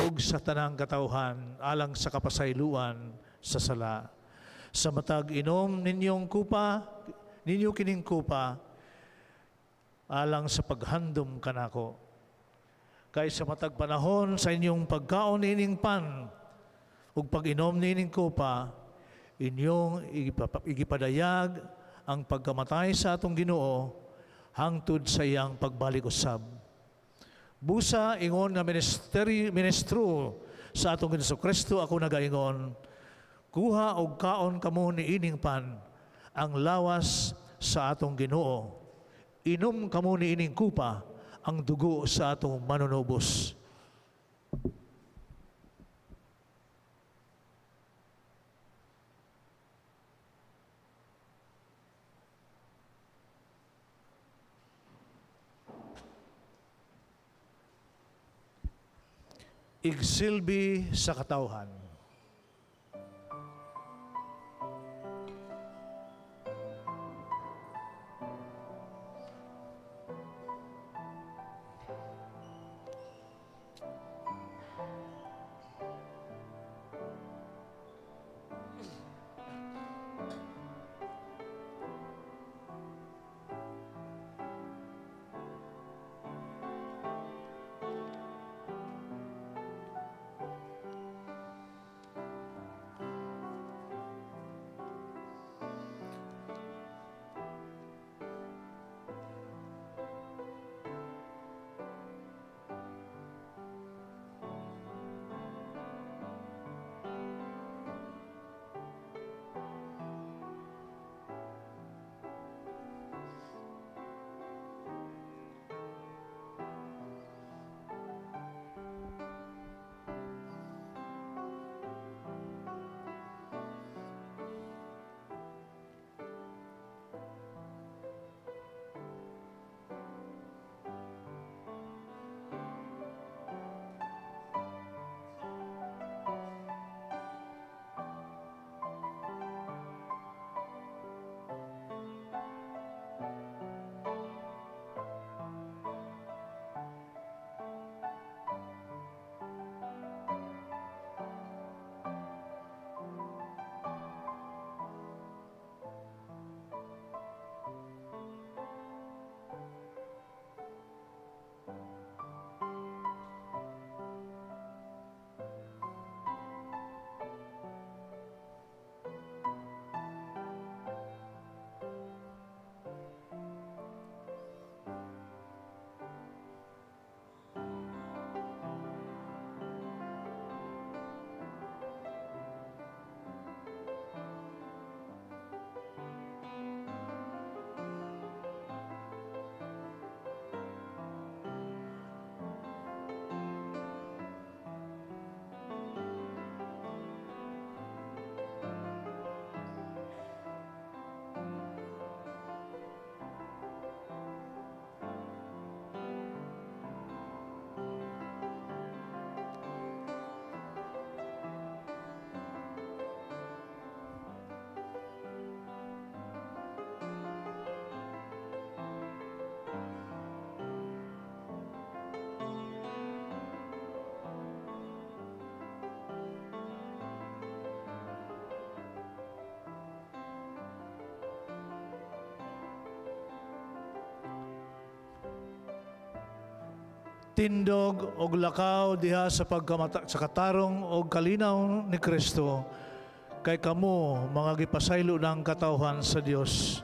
Speaker 1: ug sa tanang katawhan, alang sa kapasayloan sa sala. Sa matag inom ninyong kupa, ninyo kining kupa, alang sa paghandom kanako. Kay sa matag panahon sa inyong pagkaon niining pan ug pag-inom niining kupa, inyong igipadayag ang pagkamatay sa atong Ginoo hangtod sa iyang pagbalik usab. Busa ingon nga ministro sa atong Ginoo Kristo ako nagaingon, kuha og kaon kamo niining pan, ang lawas sa atong Ginoo. Inom kamo niining kupa, ang dugo sa atong manunubos. Igsilbi sa katawhan. Tindog og lakaw diha sa pagkamata sa katarong og kalinaw ni Kristo, kay kamo mga gipasaylo ng katawhan sa Dios.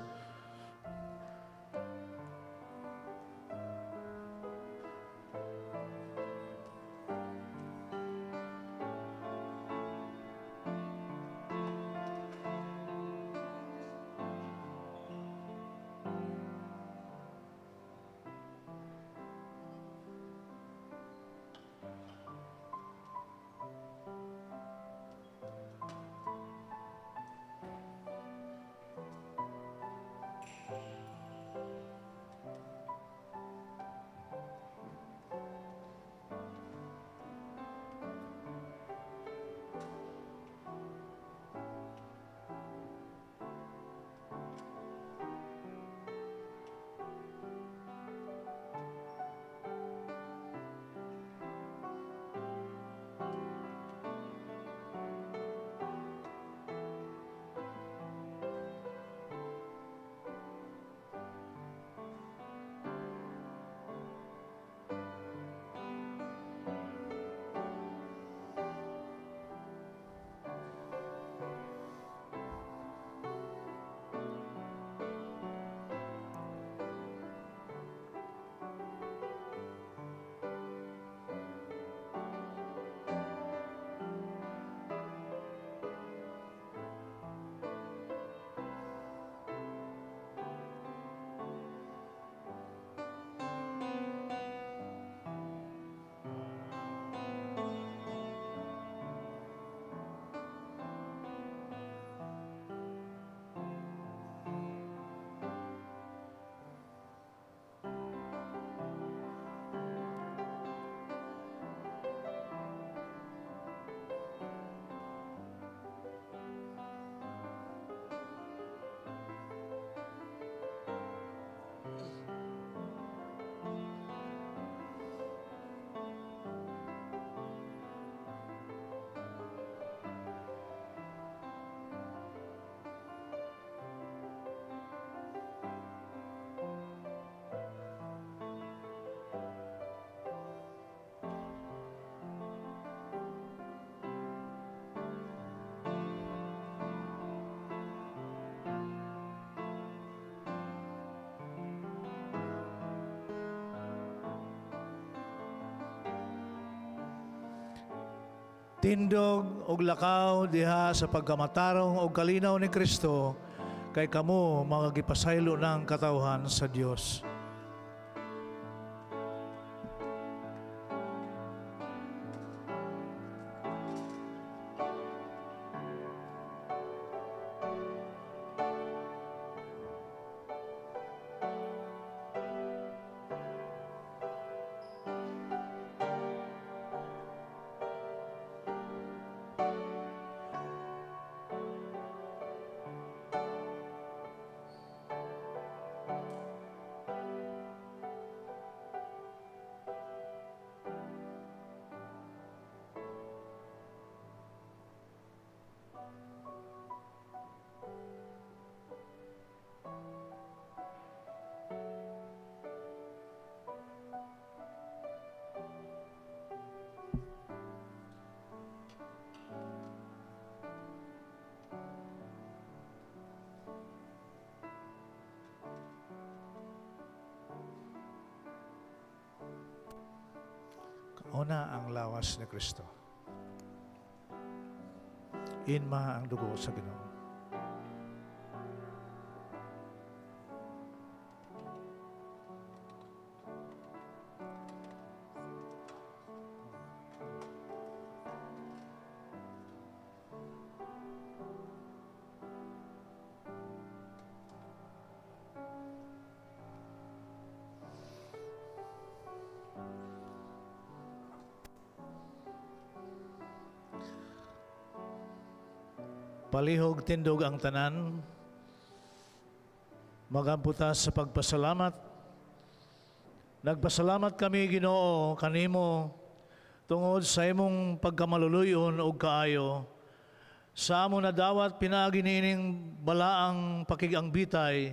Speaker 1: Tindog og lakaw diha sa pagkamatarong og kalinaw ni Kristo, kay kamo mga gipasaylo ng katawhan sa Dios. Una ang lawas ni Kristo. Inma ang dugo sa Ginoo. Palihog tindog ang tanan, magamputa sa pagpasalamat. Nagpasalamat kami, Ginoo, kanimo tungod sa imong pagkamaluluyon ug kaayo. Sa amo na dawat pinaagi niining balaang pakigangbitay.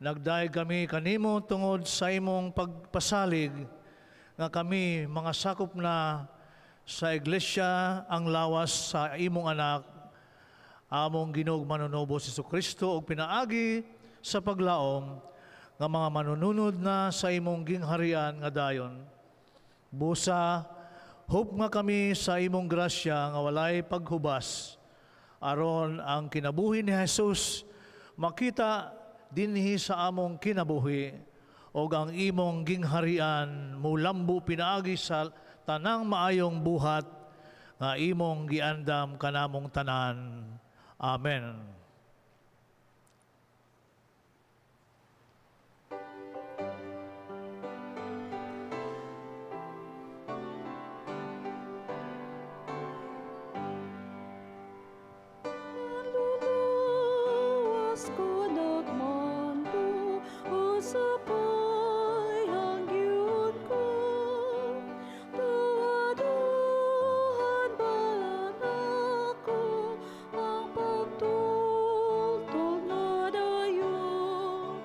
Speaker 1: Nagdayeg kami kanimo tungod sa imong pagpasalig nga kami mga sakop na sa iglesia ang lawas sa imong anak, among Ginoong manunubos Jesucristo, ug pinaagi sa paglaom nga mga manununod na sa imong gingharian nga dayon. Busa, hope nga kami sa imong grasya nga walay paghubas, aron ang kinabuhi ni Jesus makita dinhi sa among kinabuhi, og ang imong gingharian mulambo pinaagi sa tanang maayong buhat nga imong giandam kanamong tanan. Amen.
Speaker 3: Manluluwas ko nagmando, usapay ang yun ko. Tuwaduhan balang ako, ang pagtultol na dayon.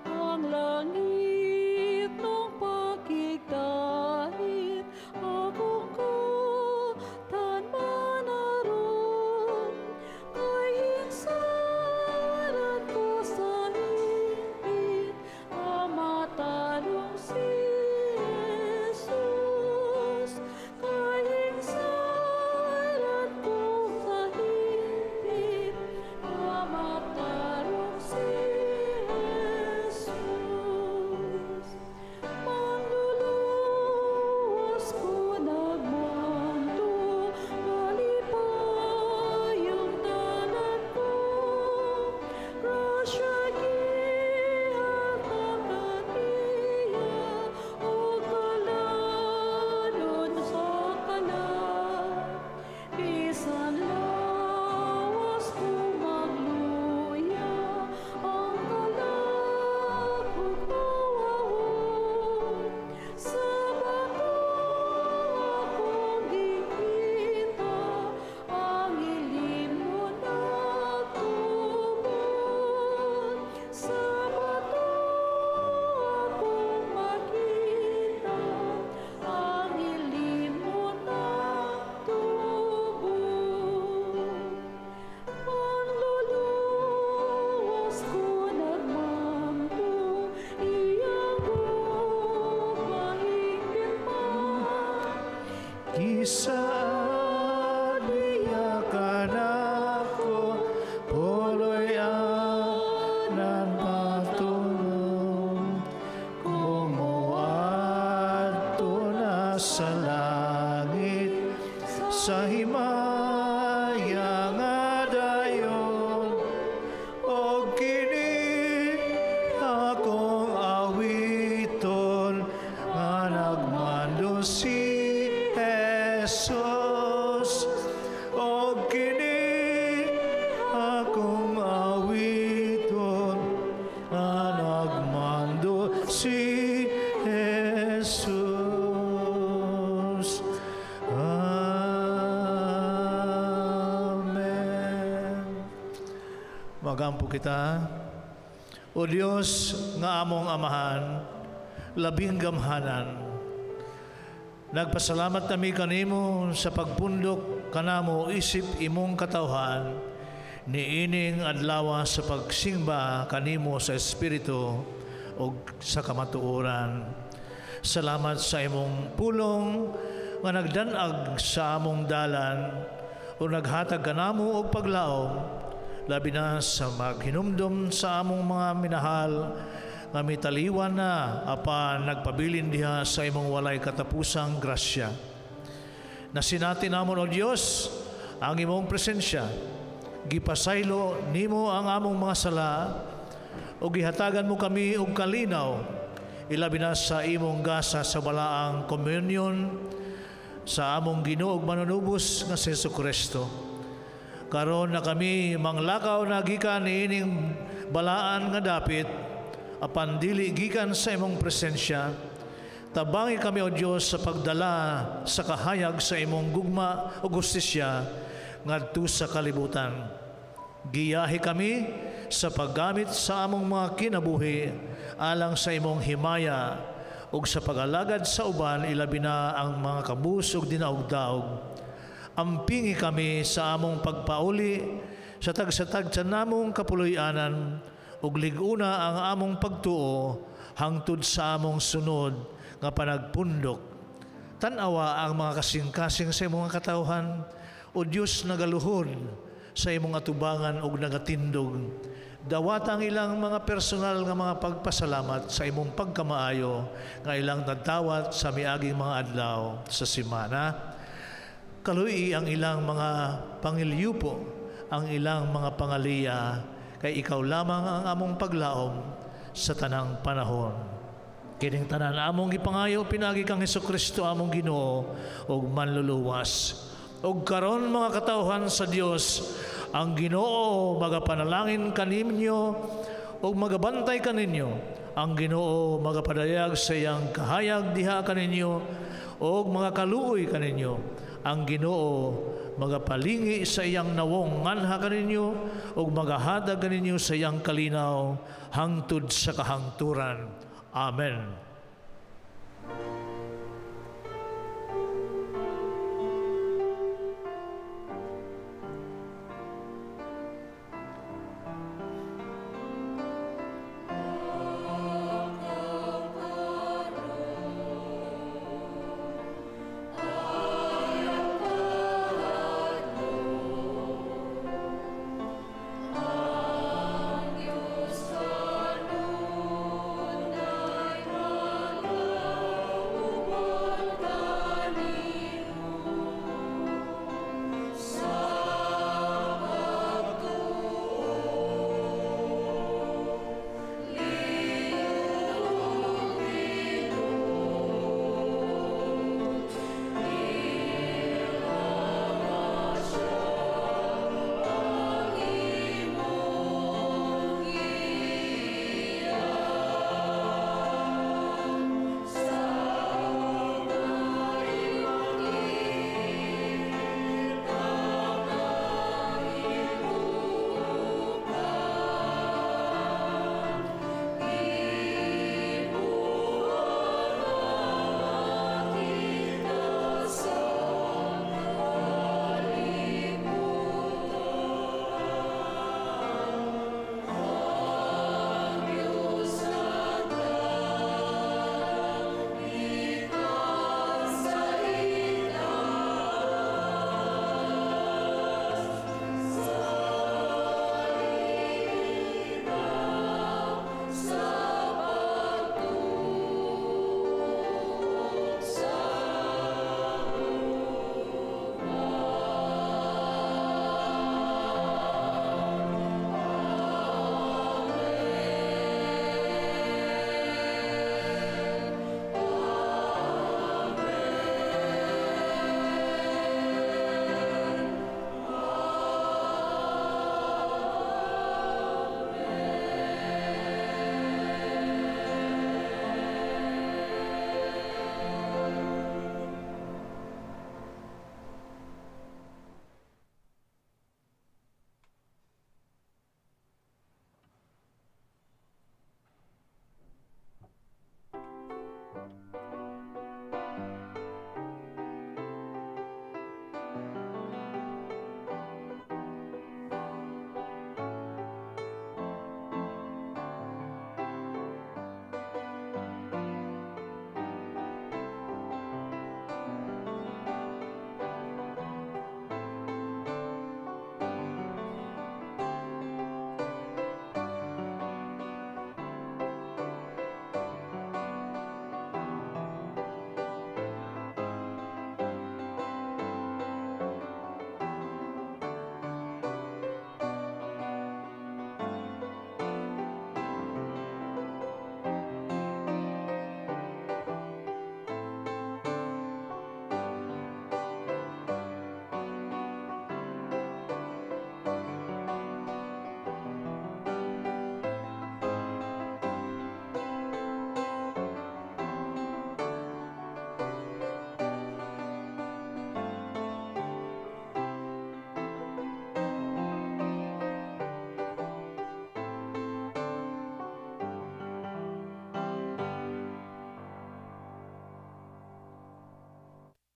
Speaker 3: Ang langit nung pakigdahit, akong kutan manaron. Kay hinsaran ko sa hingpit, kamatarong si Jesus. Kay hinsaran ko sa hingpit, kamatarong si Jesus. Manluluwas ko nagmando, malipayong dalan ko. Grasya gihatag kaniya, ug kalanon sa kalag. Bisan lawas ko magluya, ang kalag ug mawawon. Sa bato akong gikita, ang ilim mo nagtubod. Sa bato akong makita, ang ilim mo nagtubod. Manluluwas ko nagmando, iyang gugma hingpit man.
Speaker 1: Gisaad niya kanako, puloy anan patulong. Kung moadto na sa langit, sa himaya nga dayon, og kini akong awiton, nga nagmando si Jesus. Og kini akong awiton, nga nagmando si Jesus. Amen. Magampo kita. O Dios nga among amahan, labing gamhanan, nagpasalamat kami kanimo sa pagpundok kanamo isip imong katawhan niining adlaw sa pagsingba kanimo sa espiritu ug sa kamatuoran. Salamat sa imong pulong nga nagdan-ag sa among dalan o naghatag kanamo og paglaom, labi na sa maghinumdom sa among mga minahal nga mitaliwan na apan nagpabilin diha sa imong walay katapusang grasya. Nasinati namon, O Dios, ang imong presensya. Gipasaylo nimo ang among mga sala o gihatagan mo kami og kalinaw, ilabi na sa imong gasa sa balaang communion sa among Ginoo ug manunubos nga si Jesucristo. Karon na kami manglakaw na gikan niining balaan nga dapit, apan dili gikan sa imong presensya. Tabangi kami, O Dios, sa pagdala sa kahayag sa imong gugma o gustisya ngadto sa kalibutan. Giyahi kami sa paggamit sa among mga kinabuhi alang sa imong himaya ug sa pag-alagad sa uban, ilabi na ang mga kabus ug dinaog-daog. Ampingi kami sa among pagpauli sa tagsa-tagsa namong kapuloy-anan ug lig-una ang among pagtuo hangtod sa among sunod nga panagpundok. Tan-awa ang mga kasing-kasing sa imong katawhan, o Dios, nagaluhod sa imong atubangan ug nagatindog. Dawata ang ilang mga personal nga mga pagpasalamat sa imong pagkamaayo nga ilang nadawat sa miaging mga adlaw sa simana. Kaluy ang ilang mga pangilyupo, ang ilang mga pangaliya, kay ikaw lamang ang among paglaom sa tanang panahon. Kining tanan among gipangayo pinagi kang Hesukristo, among Ginoo ug Manluluwas. Ug karon, mga katawhan sa Dios, ang Ginoo magapanalangin kaninyo ug magabantay kaninyo. Ang Ginoo magapadayag sa iyang kahayag diha kaninyo ug mga kaluoy kaninyo. Ang Ginoo magapalingi sa iyang nawong nganha kaninyo ug magahatag kaninyo sa iyang kalinaw hangtod sa kahangturan. Amen.